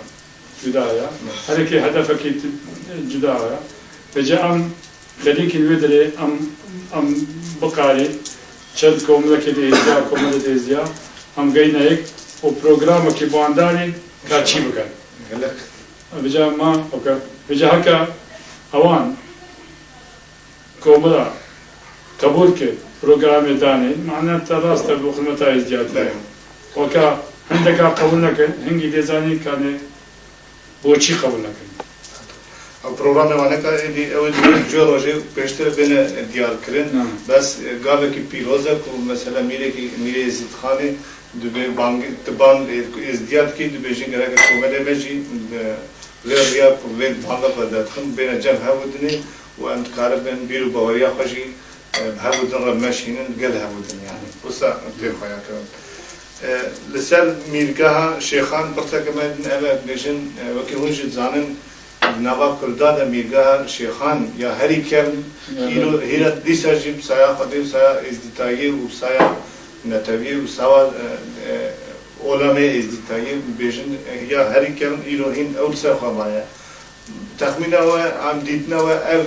cuda ye. Herêkê hedefekî ti-, cuda ye. Vêca em xelîkî li wê derê em, em bikarî çend komelekê de êziya, komelê de êziya, em geyne yek û programekî bi wan danîn ka çî bikin. Gelek. Vêca ma, oke. Vêca heke ewan komela qebûl kir, programê danê, mane te rast e, bi xizmeta êzdiyatî ye. Belê. Weka hindeka qebûl nekin, hingî dê zanîn kanê boçî qebûl nekin. Ew programê waneka êdî ew ê di cû rojê pêştir bêne diyarkirin. Ha. Bes, e, gavekî pîroz e ku mesela mîrekî, mîrê Êzîdxanê dibê bang, di ban, e, êzdiyat kî dibêjin gereke komelê me jî, e, vê riya ku vê banga xwe derxin, bêne cem hevûdinê û em dikaribin bîr û baweriya xwe jî, e, bi hevûdin re meşînin, gel hevûdin yani. Wisa tê xweya kirin. E, li ser mîrgeha Şêxan pirseke me din ev e, dibêjin, e, wekî hûn jî dizanin, di nava Kurda de mîrgeha Şêxan ya herî kevn, Evet. îro, hîra dîsa jî bi saya Xwedê û saya Êzdîtayiyê û bi saya Netewiyê û sawa, e, e, Olamê Êzdîtayiyê dibêjin, e, ya herî kevn îro hîn ew li ser xwe maye. Texmîna we, em dîtina we ev, e,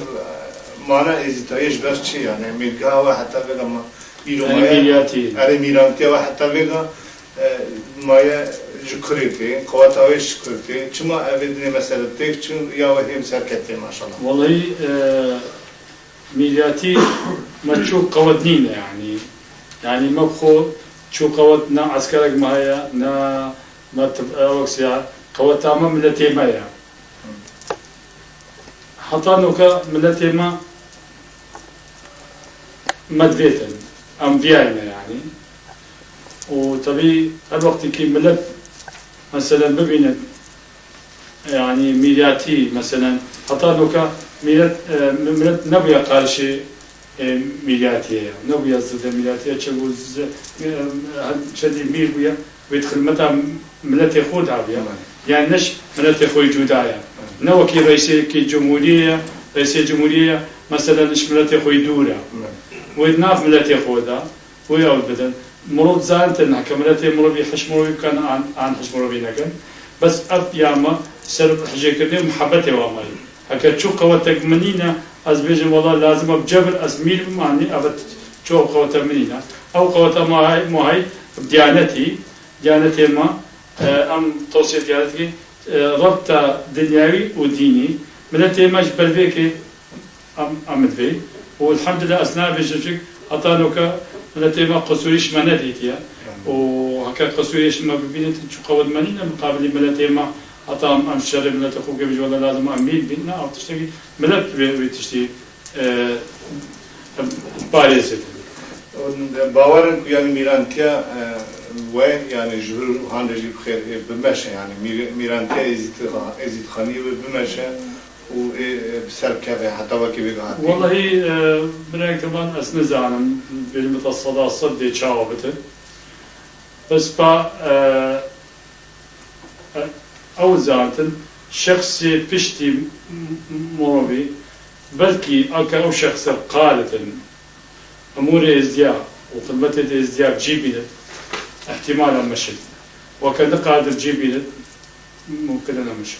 mana Êzdîtayiyê ji ber çi yani? Mîrgeha we heta vêga ma-, îro Erê maye, mîryatî. Erê mîrantiya we heta vêga, e, maye ji kurê tê, qeweta wê ji kur tê. Çima ev ê dinê mesela têk çûn ya we hê bi ser ketê maşallah? Wellahî, e, Mîryatî me çû qewet nîne, yanî, yanî me bi xwe çû qewet ne eskerek me heye, ne me tif-, ewek siya, qeweta me miletê me ye. Heta noka miletê me, me divêtin, em viyayne, yanî. Û tebî her wextîkî milet, meselen, bibînin, Yanî mîryatî, meselen, heta noka mîret, e, mi-, miret nebûye qarşî, e, mîryatiyê ye. Nebûye zidê mîryatiyê, çi bû zi-, e, hem çendî mîr bûye, wê di xilmeta miletê xwe de bûye. Yanî ne ji miletê xwe cuda ye. Ne wekî reîsêkî cumhuriyê ye, reîsê cumhuriyê ye, meselen, ji miletê xwe dûr e. Wê di nav miletê xwe de. Wê ew bidin. Mirov zantin, heke miletê mirovî hişmirovî bikin, an, an hişmirovî nekin. Bes ev ya me ser hicêkirinê û muhebbetê wa me ye. Heke çû qewetek min nîne, ez bêjim, wela lazim e bi cebir ez mîr bim, anî ev çû qewete min nîne. Ew qewete ma hay, ma hay diyanetî, diyanetê me, e, em tewsiyê diyanetî, e, rebta dinyawî û dînî, miletê me ji ber vê yekê Em, em divê. Û elhamdülillah ez nabêjim çik heta noka miletê me qusûrî ji me nedîtiye. Û heke qusûrê ji me bibînin, çi qewet me nîne miqabilî miletê me. Heta em, em şerê miletê xwe bikevin, ji wele lazim em mîr bin. Ne, ev tiştekî milet wê, wê tiştî, e, em parêzê. Û bawer in ku yani mîrantiya, e, we yani ji vir û han re jî bi xêr, e, bimeşe yani mîr-, mîrantiya Êzîd-, Êzîdxaniyê wê bimeşe. û ê, ê, bi ser bikeve heta wekî vê hatî? Wellahî, e, birayek Kemal, ez nizanim, bêjim te seda sed dê çawa bitin. Bes pa, e, e, ew zantin, şexsê piştî m-, m-, mirovî, belkî eke ew şexse qalitin, Emûrê êzdiya û xizmetê de êzdiya bi cî bînin, îhtîmal e mişit. Weke niqadir cî bînin, mumkin e nemişit.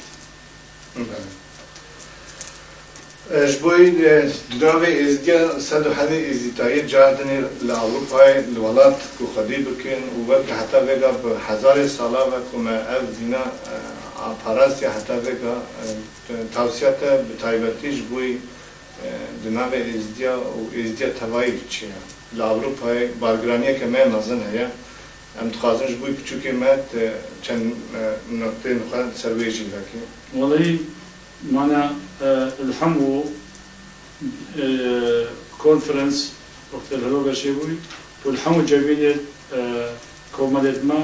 E, ji bo, e, di navê êzdiya sed û hedê êzdîtayê cardinê li Ewropayê li welat ku xwedî bikin û belkî heta vêga bi hezarê sala ve ku me ev dîna, e, a parastiya heta vêga, e, tavsiya te bi taybetî ji bo E, di navê Êzdiya û Êzdiya tevayî çi ye? Li Ewropayê bargiraniyeke me mezin heye. Em dixwazin ji bo piçûkê me te çend, e, nuqteyên xwe li ser wê jî vekê. Welahî, mana, e, li hemû, e, konferans wextê li Holoberşê bûyî û li hemû cemînê, e, komelê me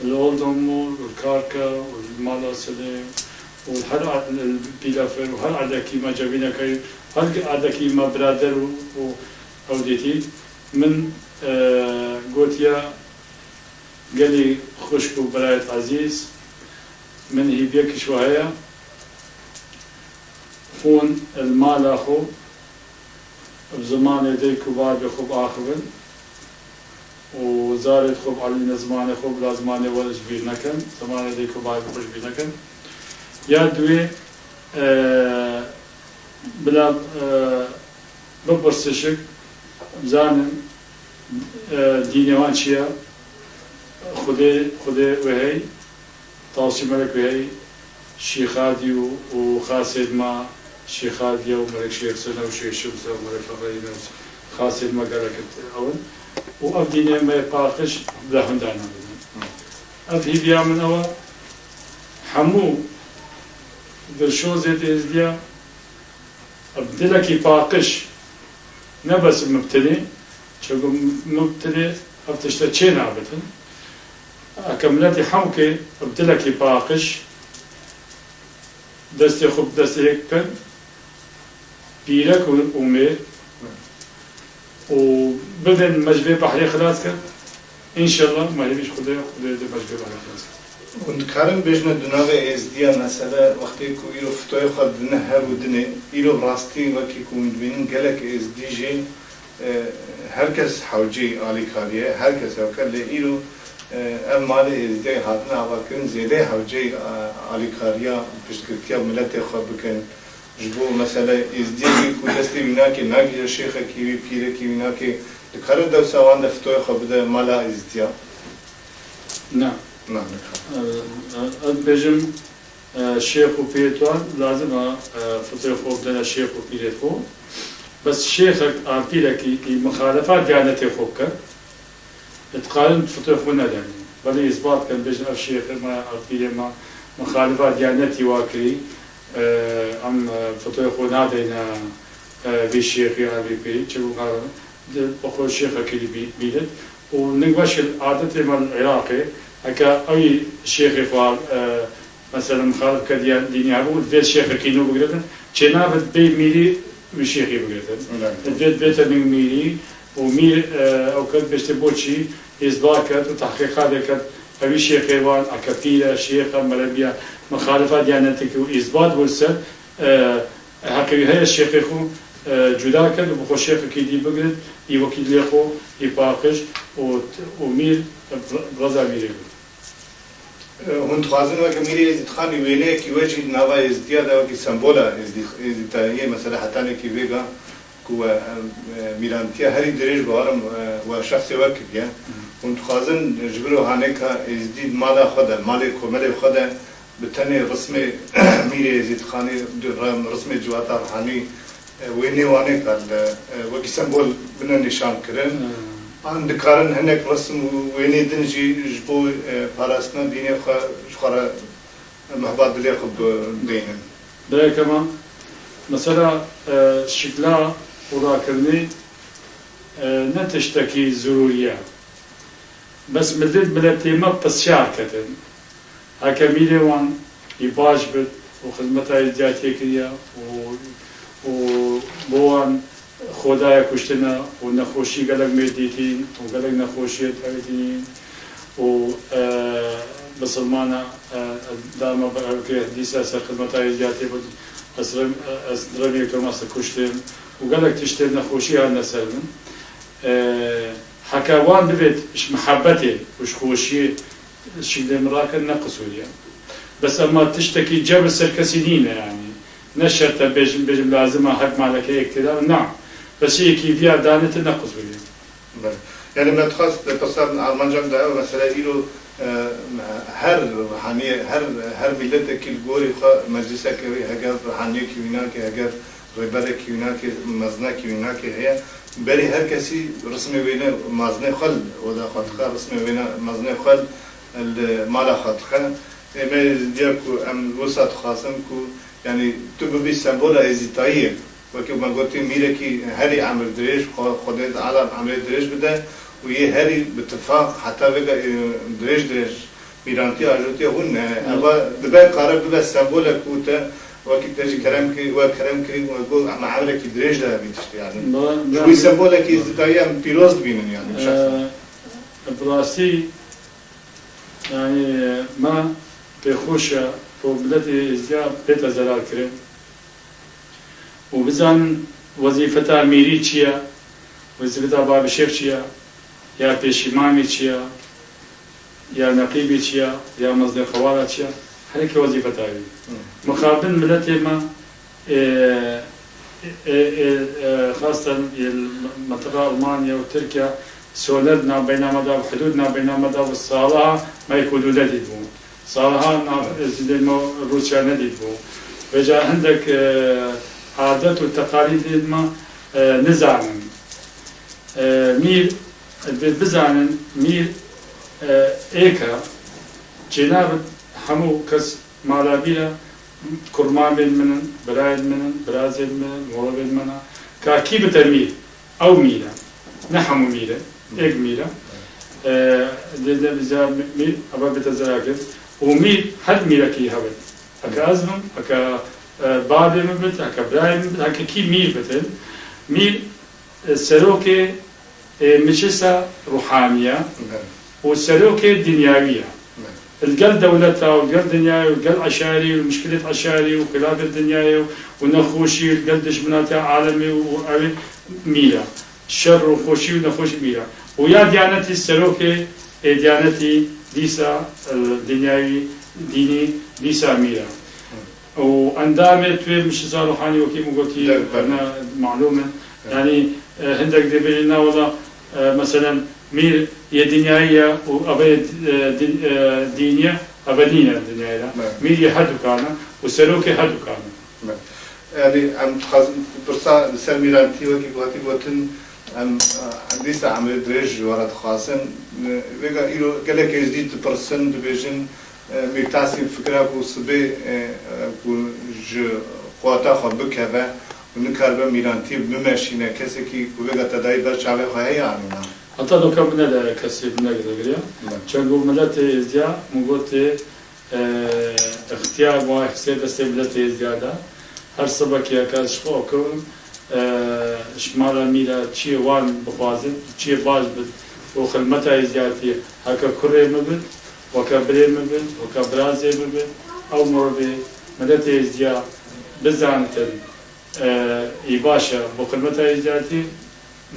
Li Oldom û li Karke û li Mala Silê û her erd-, li Pîlefir û her erdekî me cebîneke, her erdekî me birader û, û ew dîtî. Min, e, gotiye, gelî xwişk û birayet ezîz, min hîviyek ji we heye, hûn li mala xwe bi zimanê dayik û bavê xwe biaxivin û zarê xwe bielîne zimanê xwe, bila zimanê we ji bîr nekin, zimanê dayik û bavê xwe ji bîr nekin. Ya duwê, e, bila, e, bipirsişik, bizanin, e, dînê wan çi ye? Xwedê, Xwedê wê hey, Tawsî Melek wê hey, Şîxadî û, û Xasêd ma, Şîxadî û Melek Şêx Sene û Şêx Şimse û Melek Feqîrîne û Xasêd ma gelek ew in. Û ev dînê me paqij bila hunda nabin. Ev hîviya min ew e, hemû dilşozê di êzdiya, bi dilekî paqij, ne bes mubtilî, çunku mubtilî ev tişte çê nabitin. Eke miletî hewkê bi dilekî paqij destê xwe bi destê yek bikin, pîrek û, û mêr, û bibin me ji vê behrê xilas kin. Înşellah me hêvî ji Xwedê, Xwedê dê me ji vê behrê xilas kin. Hûn dikarin bêjine di navê êzdiya mesele wextê ku îro fitoyê xwe dine hev û dinê, îro bi rastî wekî ku hûn dibînin gelek êzdî jî, e, her kes hewceyî alîkariyê, her kes hewke lê îro, e, ev malê êzdiyayî hatine avakirin zêdeyê hewceyî, e, alîkariya piştgirtiya miletê xwe bikin. Ji bo mesela êzdiyekî ku destê wî nake, nagihîje şêxekî wî, pîrekî wî nake, dikare dewsa wan de fitoyê xwe bide mala êzdiya? Na. Na, nikare. Ez, ez dibêjim, e, şêx û pîrê wan lazim e, e, fitoyê xwe bidene şêx û pîrê xwe. Bes şêxek an pîrekî î mixalefa diyanetê xwe bike. Dikarin fitoyê xwe nedin. Belê îsbat kin, bêjin ev şêxê me, ev pîrê me mixalifa diyanetî wa kirî, e, em, e, fitoyê xwe nadeyne, e, vî şêxî an vî pîrî, çi bû, di, bi xwe şêxekî dî bî-, bînin. Û ning weş adetê me li Iraqê, heke ew şêxê xwe, e, Mesela, mixalif ke diya dînî hebû, divê şêxekî nû bigirtin. Çênabe bê mîrî wî şêxî bigirtin. Divê bête ning mîrî û mîr, e, ew ket bêştê bo çî îsbat ket û tehqîqatê ket, evî şêxê wan, eke pîr e, şêx e, melebiya, mixalifa diyanetekî û îsbat bûn ser, e, heqê wî heye şêxê xwe, e, cuda ket û bi xwe şêxekî dî bigirit, î wekî dilê xwe, î paqij û, û mîr, e, bi reza mîrê bû. Hûn dixwazin weke mîrê Êzîdxanî wêneyekî we jî di nava Êzidiya de wekî sembola Êzî-, Êzîdayiyê, mesela hetanekî vêga ku we, em, e, mîrantiya herî dirêj bawerim, e, we şexsê we kiriye. Hûn dixwazin ji vir û hanêka Êzidî di mala xwe de, malê komelê xwe de bi tenê rismê mîrê Êzîdxanî, di rem-, rismê civata rihanî, e, wênê wan ê ka li, e, wekî sembol bine nîşan kirin. Hmm. An dikarin hinek resim û wênê din jî ji bo, e, parastina dînê xwe ji xwe re mehba dilê xwe bi-, bideynin. Birayê me, mesela, e, şikla û rakirinê, e, ne tiştekî zirûrî ye. Bes millet, miletê me pisyar ketin. Heke mîrê wan î baş bit û xizmeta Êzidiyatiyê kiriye û, û bo wan xwe daye kuştine û nexweşî gelek mêr dîtîn û gelek nexweşiyê tevîtîn û, e, bisilmana, e, dama bi ev ke dîsa ser xizmeta Êzidiyatiyê bit, ez rem-, ez remiyek tomase kuştin û gelek tiştê nexweşî hatine ser min. E, heke wan bibêt ji mihebetê û ji xweşiyê şiklê min rakin ne qisûrî ye. Bes ema tiştekî cebir ser kesî nîne, yanî ne şert e bêjim, bêjim lazim e her maleke yek têda, na. Bes yekî viya danê te ne qisûrî ye. Belê. Yanî me dixwest pirsar armanca min de ew mesele îro, e, her rihaniyê, her, her mîletekî li gorî xwe meclîseke wî heger rihaniyekî wî nake, heger rêberekî wî nake, mezinekî wî nake heye. Berî her kesî rismê wêne mazinê xwe li oda xwe dixe, rismê wêne mazinê xwe li mala xwe dixe. Ê me diya ku em wisa dixwazin ku, yanî tu bibî sembola êzîtayiyê. Wekî me gotî, mîrekî herî emir dirêj, Xwe-, Xwedê Teala emrê dirêj bide û yê herî bi tifaq heta vêga, e, dirêj dirêj Mîrantiya ajotiya hûn ne. Eva dibe kare bibe sembolek û te wekî te jî kerem kirî, we kerem kirî, we got, em evrekî dirêj de vî tiştî, yanî. Ji wî sembolekî êzdîdayî em pîroz dibînin, yanî, şexsen. Bi rastî, yanî, me pêxweş e ku miletê êzdiya pê te zelal kirin. Û bizanin wezîfeta mîrî çi ye, wezîfeta babîşêx çi ye, ya pêşîmamê çi ye, ya neqîbê çi ye, ya mezdê xewala çi ye, hereke wezîfeta wî. Mixabin miletê me, ê, ê, ê, ê, xasten yê mintiqa Almanya û Tirkiye, soner navbeyna me de, hudûd navbeyna me de, bi sala me hudûde dîtbû. Sala nav êzdîdên me Rûsya nedîtbû. Vêca hindek, e, adet û teqalîdên me, e, nizanin. E, mîr, bi-, bizanin, mîr, e, êk e, çênabit hemû kes mala mîr e, kurmamên min in, birayên min in, birazên min in, morovên min e. Ka kî bite mîr? Ew mîr e. Ne hemû mîr e. Êk mîr e. E, dê, dê bize mî-, mîr, eva bite zera kir. Û mîr, her mîrekî hebin. Heke ez bim, heke, e, bavê min bit, heke birayê min bit, heke kî mîr bitin. Mîr, e, serokê, e, meclisa ruhaniye û serokê dinyawî ye. Li gel dewleta û li gel dinyayê û li gel eşarî û muşkilêt eşarî û xilafêt dinyayê û, û nexweşî û li gel dijminatiya alemê û, û ew ê mîr e. Şer û xweşî û nexweşî mîr e. Û ya diyanetî serokê ê diyanetî dîsa, e, dinyayî dînî dîsa mîr e. Û endamê tu yê meclisa ruhanî wekî min gotî, ne malûm e. Yanî, e, hindek dê bêjin, na wela, e, meselen, mîr yê dinyayî ye û eve yê, e, din-, e, dînî ye, eve nîne dinyayê de. Mîr yê herdukan e û serokê herdukan e. Yanî, em dixwazin pirsa li ser mîrantî wekî ku hatî gotin, em, e, dîsa emrê dirêj ji we re dixwazin. E, vêga îro gelek êzdî dipirsin, dibêjin, E, Mîr Tahsîn fikra ku sibê, e, e, ku ji xwata xwe bikeve û nikaribe mîrantî bimeşîne, kesekî ku vêga tedayî ber çavê xwe heye anî na? Heta doka min nede kesê min negire giriya. Ne. Çend ku miletê êzdiya min gotê, e, ixtiyar wa xisê destê miletê êzdiya de. Her sibekê heke ez ji xwe kewim, e, ji mala mîra çiyê wan bixwazin, çiyê baş bit û xilmeta êzdiyatî heke kurê min bit, weke birê min bit, weke birazê min bit, ew mirovê miletê êzdiya bizanitin, e, î baş e bo xilmeta êzdiyatî,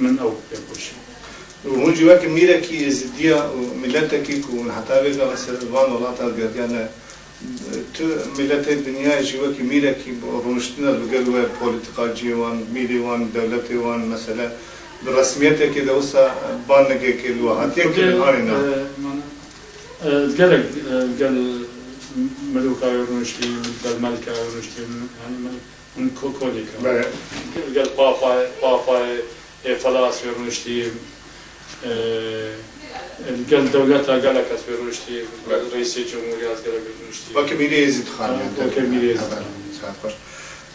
min ew pê xweş e. Û hûn jî weke mîrekî êzidiya û miletekî ku hûn heta vê gavê ser van welata geriyane, tu miletê dinyayê jî wekî mîrekî rûniştine li gel we, polîtîkaciyê wan, mîrê wan, dewletê wan, mesele bi resmiyetekê de wisa banigekê li we hatiye kirin anî na? E, mana, e, gelek, e, gel Melûka wê rûniştî, gel Melika wê rûniştî, yanî min Hûn ko-, kolîka. Bele. Gel papayê, papayê, e, Felas wê rûniştî, e, gel dewleta gelek kes wê rûniştî, gel reîsê cumhuriyê ez gelek wê rûniştî. Weke mîrê Êzîdxan, ha, yani, weke mîrê Êzîdxan. Evet, saet xweş.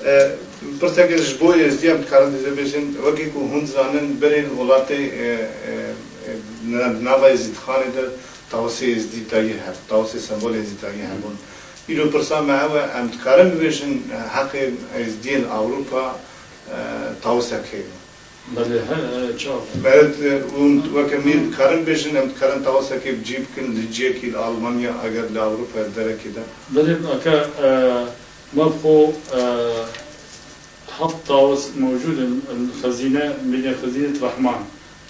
E, pirseke ji bo Êzdiyan dikarin dizê bêjin, wekî ku hûn dizanin berên welatê, e, e, e, na-, nava Êzîdxanê de tawsê Êzdî dayî hev, tawsê sembolê Êzdî dayî hebûn. Îro pirsa me ew e, em dikarin bibêjin, e, heqê Êzdiyên Ewropa, e, tawsek heye. Belê, he, he, çawa. Belê, e, hûn weke mîr dikarin bêjin, em dikarin tawsekê bi cî bikin li ciyekî li Almanya, eger li Ewropa li derekê de. Belê, eke, e, me bi xwe, e, heft tawis mewcûd in, in xezîne, bîne xezînet Rehman.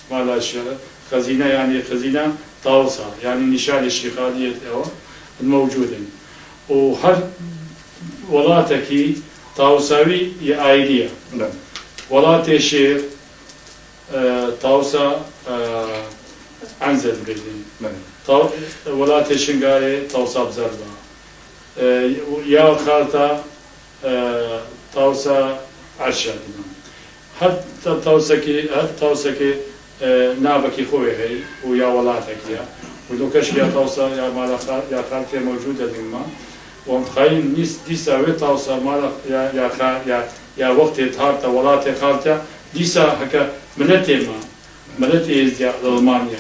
Mala şe-, xezîne, yanî xezîna tawisa, yanî nîşanê şîxaliyê ew mewcûd in. Û her welatekî tawisa wî yê aîlî ye. Belê. Welatê Şêr, e, tawisa, e, Enze dibêjin. Belê. Taw-, welatê Şingalê tawisa Bizerba. E, ya Xarta, e, tawsa Erşa dibin. Her ta-, tawsekê, her tawsekê, e, navekî xwe wê heyî û ya welatekî ya. Û dokeşî ya tawsa ya mala xa-, ya Xartê mewcûd e dîma. Û em dixwayîn nîs-, dîsa wê tawsa mala ya, ya xa-, ya, ya wextê diharte welatê Xartê, dîsa heke miletê me, miletê Êzdiya li Almanya,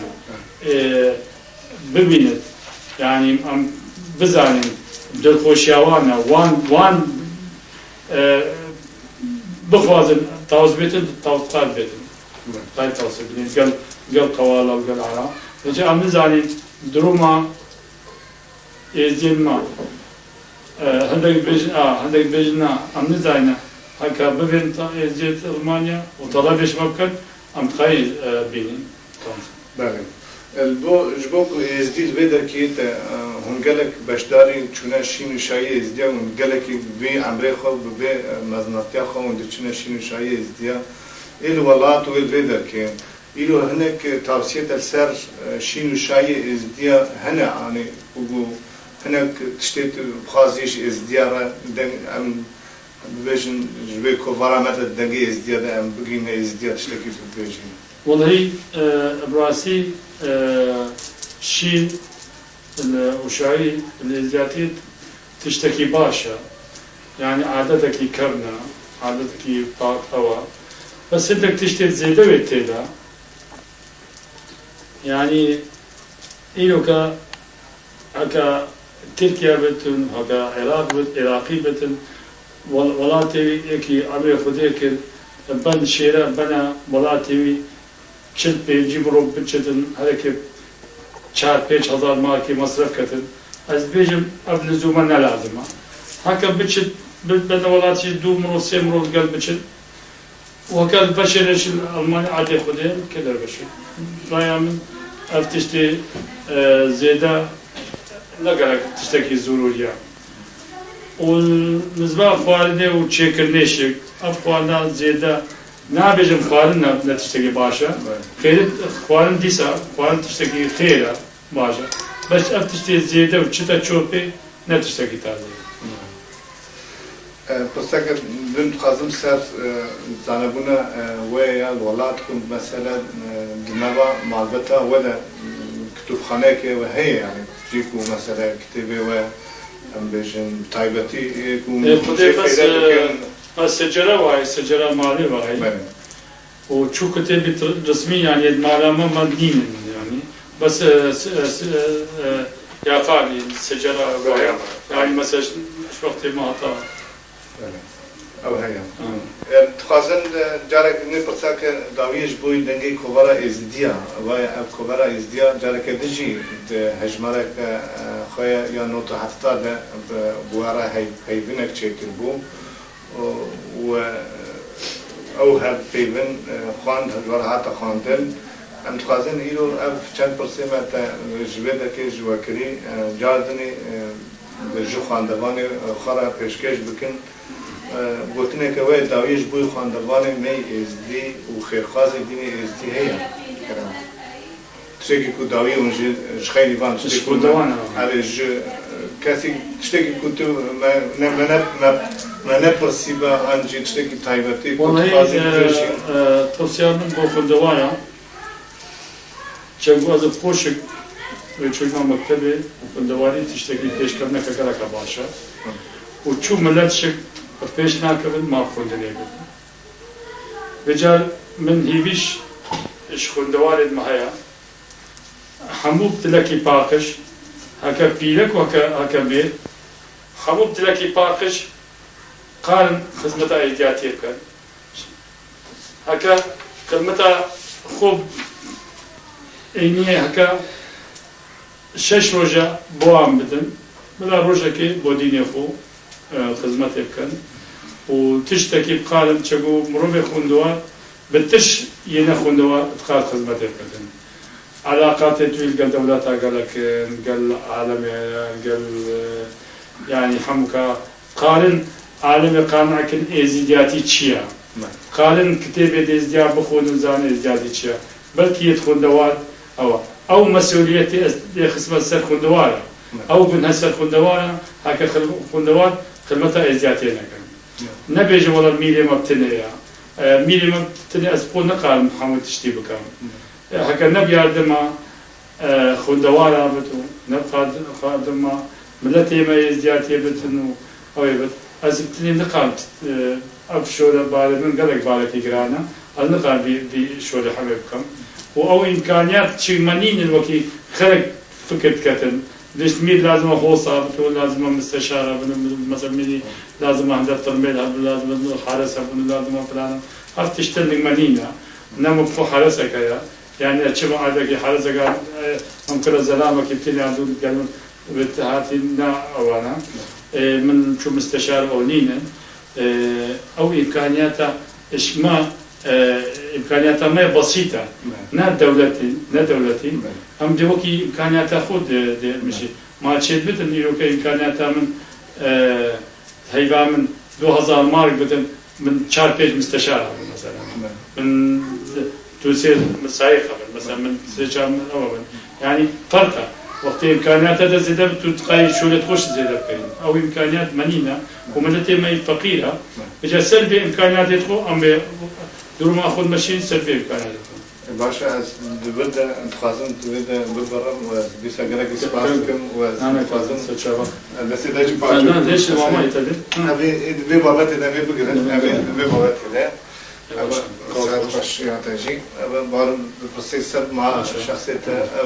e, bibînit. Yanî em bizanin dilxweşiya wan e, wan, wan, e, bixwazin tawz bêtin, tawzkar bêtin. Tay tawzê bidin gel, gel qewala û gel ara. Hêca em nizanin duruma êzdiyên me. E, hindek bêjin, a, hindek bêjin na, em nizayne. Heke bibên ta êzdiyê Almanya û talebê ji me bikin, em dixwayî, e, bînin. Belê. Li bo, ji bo ku êzdî li vê derkê te, e, hûn gelek beşdarî çûne şîn û şayî êzdiya, hûn gelekî vê emrê xwe bi vê, e, mezinatiya xwe hûn diçine şîn û şayî êzdiya. Ê li welat û ê li vê derkê. Îro hinek tavsiyê te li ser, e, şîn û şayê êzdiya hene, anî ku hinek tiştê tu bixwazî ji êzdiya re deng, em bibêjin, ji vê kovara me de dengê êzdiya de em bigihîne êzdiya tiştekî bibêjin. Welahî, e, bi rastî, e, şîn li û şayî li êzdiyatî tiştekî baş e. Yanî adetekî kevn e, adetekî pak ew e. Bes hindek tiştê zêde wê tê de. Yanî îroke heke Tirkiye bitin, heke Iraq bit, Iraqî bitin, wel-, welatê wî yekî emrê Xwedê kir, ben şêre bene welatê wî çil pêncî mirov biçitin, hereke çar pênc hezar markê mesref ketin. Ez dibêjim, ev lizûma ne lazim e. Heke biçit, bi-, bene welatî dû mirov, sê mirov gel biçin. Û heke li beşê re jî li Almanya adê Xwedê kê derbeşê. Raya min ev tiştê, e, zêde ne gerek tiştekî zûrûrî ye. Û nizba xwarinê û çêkirinê şik, ev xwarina zêde nabêjim xwarin ne, ne tiştekî baş e. Evet. Xêrê xwarin dîsa, xwarin tiştekî xêr e, baş e. Bes ev tiştê zêde û çita çopê ne tiştekî taze ye. E, pirseke din dixwazim ser, e, zanebûna, e, we ya li welat ku mesele, e, di nava malbeta we de, e, kitûbxaneyeke we heye, yanî cî ku mesele kitêbê we, em bêjin, taybetî, e, ku Ê, Xwedê jê bes, feyde e, dikin. Bes secere wayê, secera malê wayê. Belê. Û çû kitêbî t-, resmî, yanî, ê mala me, me nînin, yanî. Bes, e, s-, e, s-, e, e, yaqanî, secera waya. Yanî, mesela, ji, ji wextê me heta. Belê. Ew heye. Ha. E, dixwazin, e, carek nê pirsake dawiyê ji bo dengê kovara Êzidiya. Waya ev kovara Êzidiya careke din jî di hejmareke, e, xwe ya nod û hefta de bi, bi we re hey-, heyvinek çêkiribû. û, û, e, ew hev peyvin, e, xwend, ji we re hate xwendin. Em dixwazin îro ev çend pirsê me te ji vê derkê ji we kirî, e, cardinî, e, ji xwendevanê, e, xwe re pêşkêş bikin. E, gotineke we dawiyê ji bo xwendevanê me yê Êzdî û xêrxwazê dînê Êzdî heye? Kerem. Tiştekî ku dawî hûn jî ji xeyrî van tiştekî Ji xwendevan e. Erê ji kesî tiştekî ku tu me, ne, me ne, me, me nepirsî be an jî tiştekî taybetî ku tu Wellahî, dixwazî e, bibêjî. E, tavsiya min bo xwendewara, çend ku ez ê xweşik wê çûna mektebê û xwendewarî tiştekî pêşkevneke geleke baş e. Û çû milet şik pêş nakevin ma xwendinê bibin. Vêcar min hîvîş ji xwendewarên me heye. Hemû bi dilekî paqij, heke pîrek û heke, heke mêr, hemû bi dilekî paqij karin xizmeta êdiyatiyê bikin. Heke xizmeta xwe êniyê heke şeş roja bo wan bidin, bila rojekê bo dînê xwe, e, xizmetê bikin û tiştekî bikarin, çego mirovê xwendewar bi tiş yê ne xwendewar dikar xizmetê bikin. Elaqatê tu li gel dewleta gelek in, gel alemê, gel, e, yanî hemûka Karin alimê qanî kin êzîdiyatî çi ye? Me. Karin kitêbê êzîdiya bixwînin, zanin êzîdiyatî çi ye? Belkî yê xwendewar ew e. Ew mesuliyetê ez dê xisme ser xwendewar e. Me. Ew bin her ser xwendewar e, heke xil-, xwendewar xizmeta êzîdiyatiyê nekin. Me. Nebêje wela mîrê me bi tinê ye. E, mîrê me bi tinê ez xwe nikarim hemû tiştî bikim. Me. E, heke ne bi yardima, e, xwendewara bit û ne bi xwend-, xwendima miletê me êzdiyatiyê bitin û ew ê bit. Ez bi tinê nikarim, e, ev şole barê min gelek barekî giran e. Ez nikarim vî, vî şolê hemê bikim. Û ew îmkaniyat çi me nînin wekî xelek fikir diketin. Lişt mîr lazima hosa bikin, lazima misteşara bin, mesela mîrî lazima hinde tirmêl hebin, lazima hares hebin, lazima filan. Her tiştin ning me nîne. Ne min xwe hareseke ya. Yani çima aydaki hareseke, e, em kira zelamekî bikin ya dûr gelin ve hatî ne ewana. E, min çû misteşar o nînin. E, ew îmkaniyata şima, e, îmkaniyata me besît e. Ne dewletî, ne dewletî. Em dê wekî îmkaniyata xwe dê, dê mijî. Ma çêt bitin, îro ke îmkaniyata min, e, heyva min du hezar mark bitin, min çar pênc misteşar hebin mesela. Min tu sê mesayî hebin, mesela min sê çar min ew hebin. Yani ferq e. Wextê îmkaniyata de zêde bi tu tiqayê şolê xwe jî zêde bikeyî. Ew îmkaniyat me nîne. Û miletê me yî feqîr e. Bica ser vê îmkaniyatê xwe, em vê duruma xwe meşîn ser vê îmkaniyatê xwe. E, baş e, ez di vir de, dixwazim di vir de bibirim û ez dîsa gelekî spas dikim û ez dixwazim, e, destê te jî paç bikim. Ev ê, ê, di vê babetê de vê bigirin, ev ê, di vê babetê de. Ev e, saet xweş ya te jî. Ev e, barim di pirsê ser ma şexsê te, ev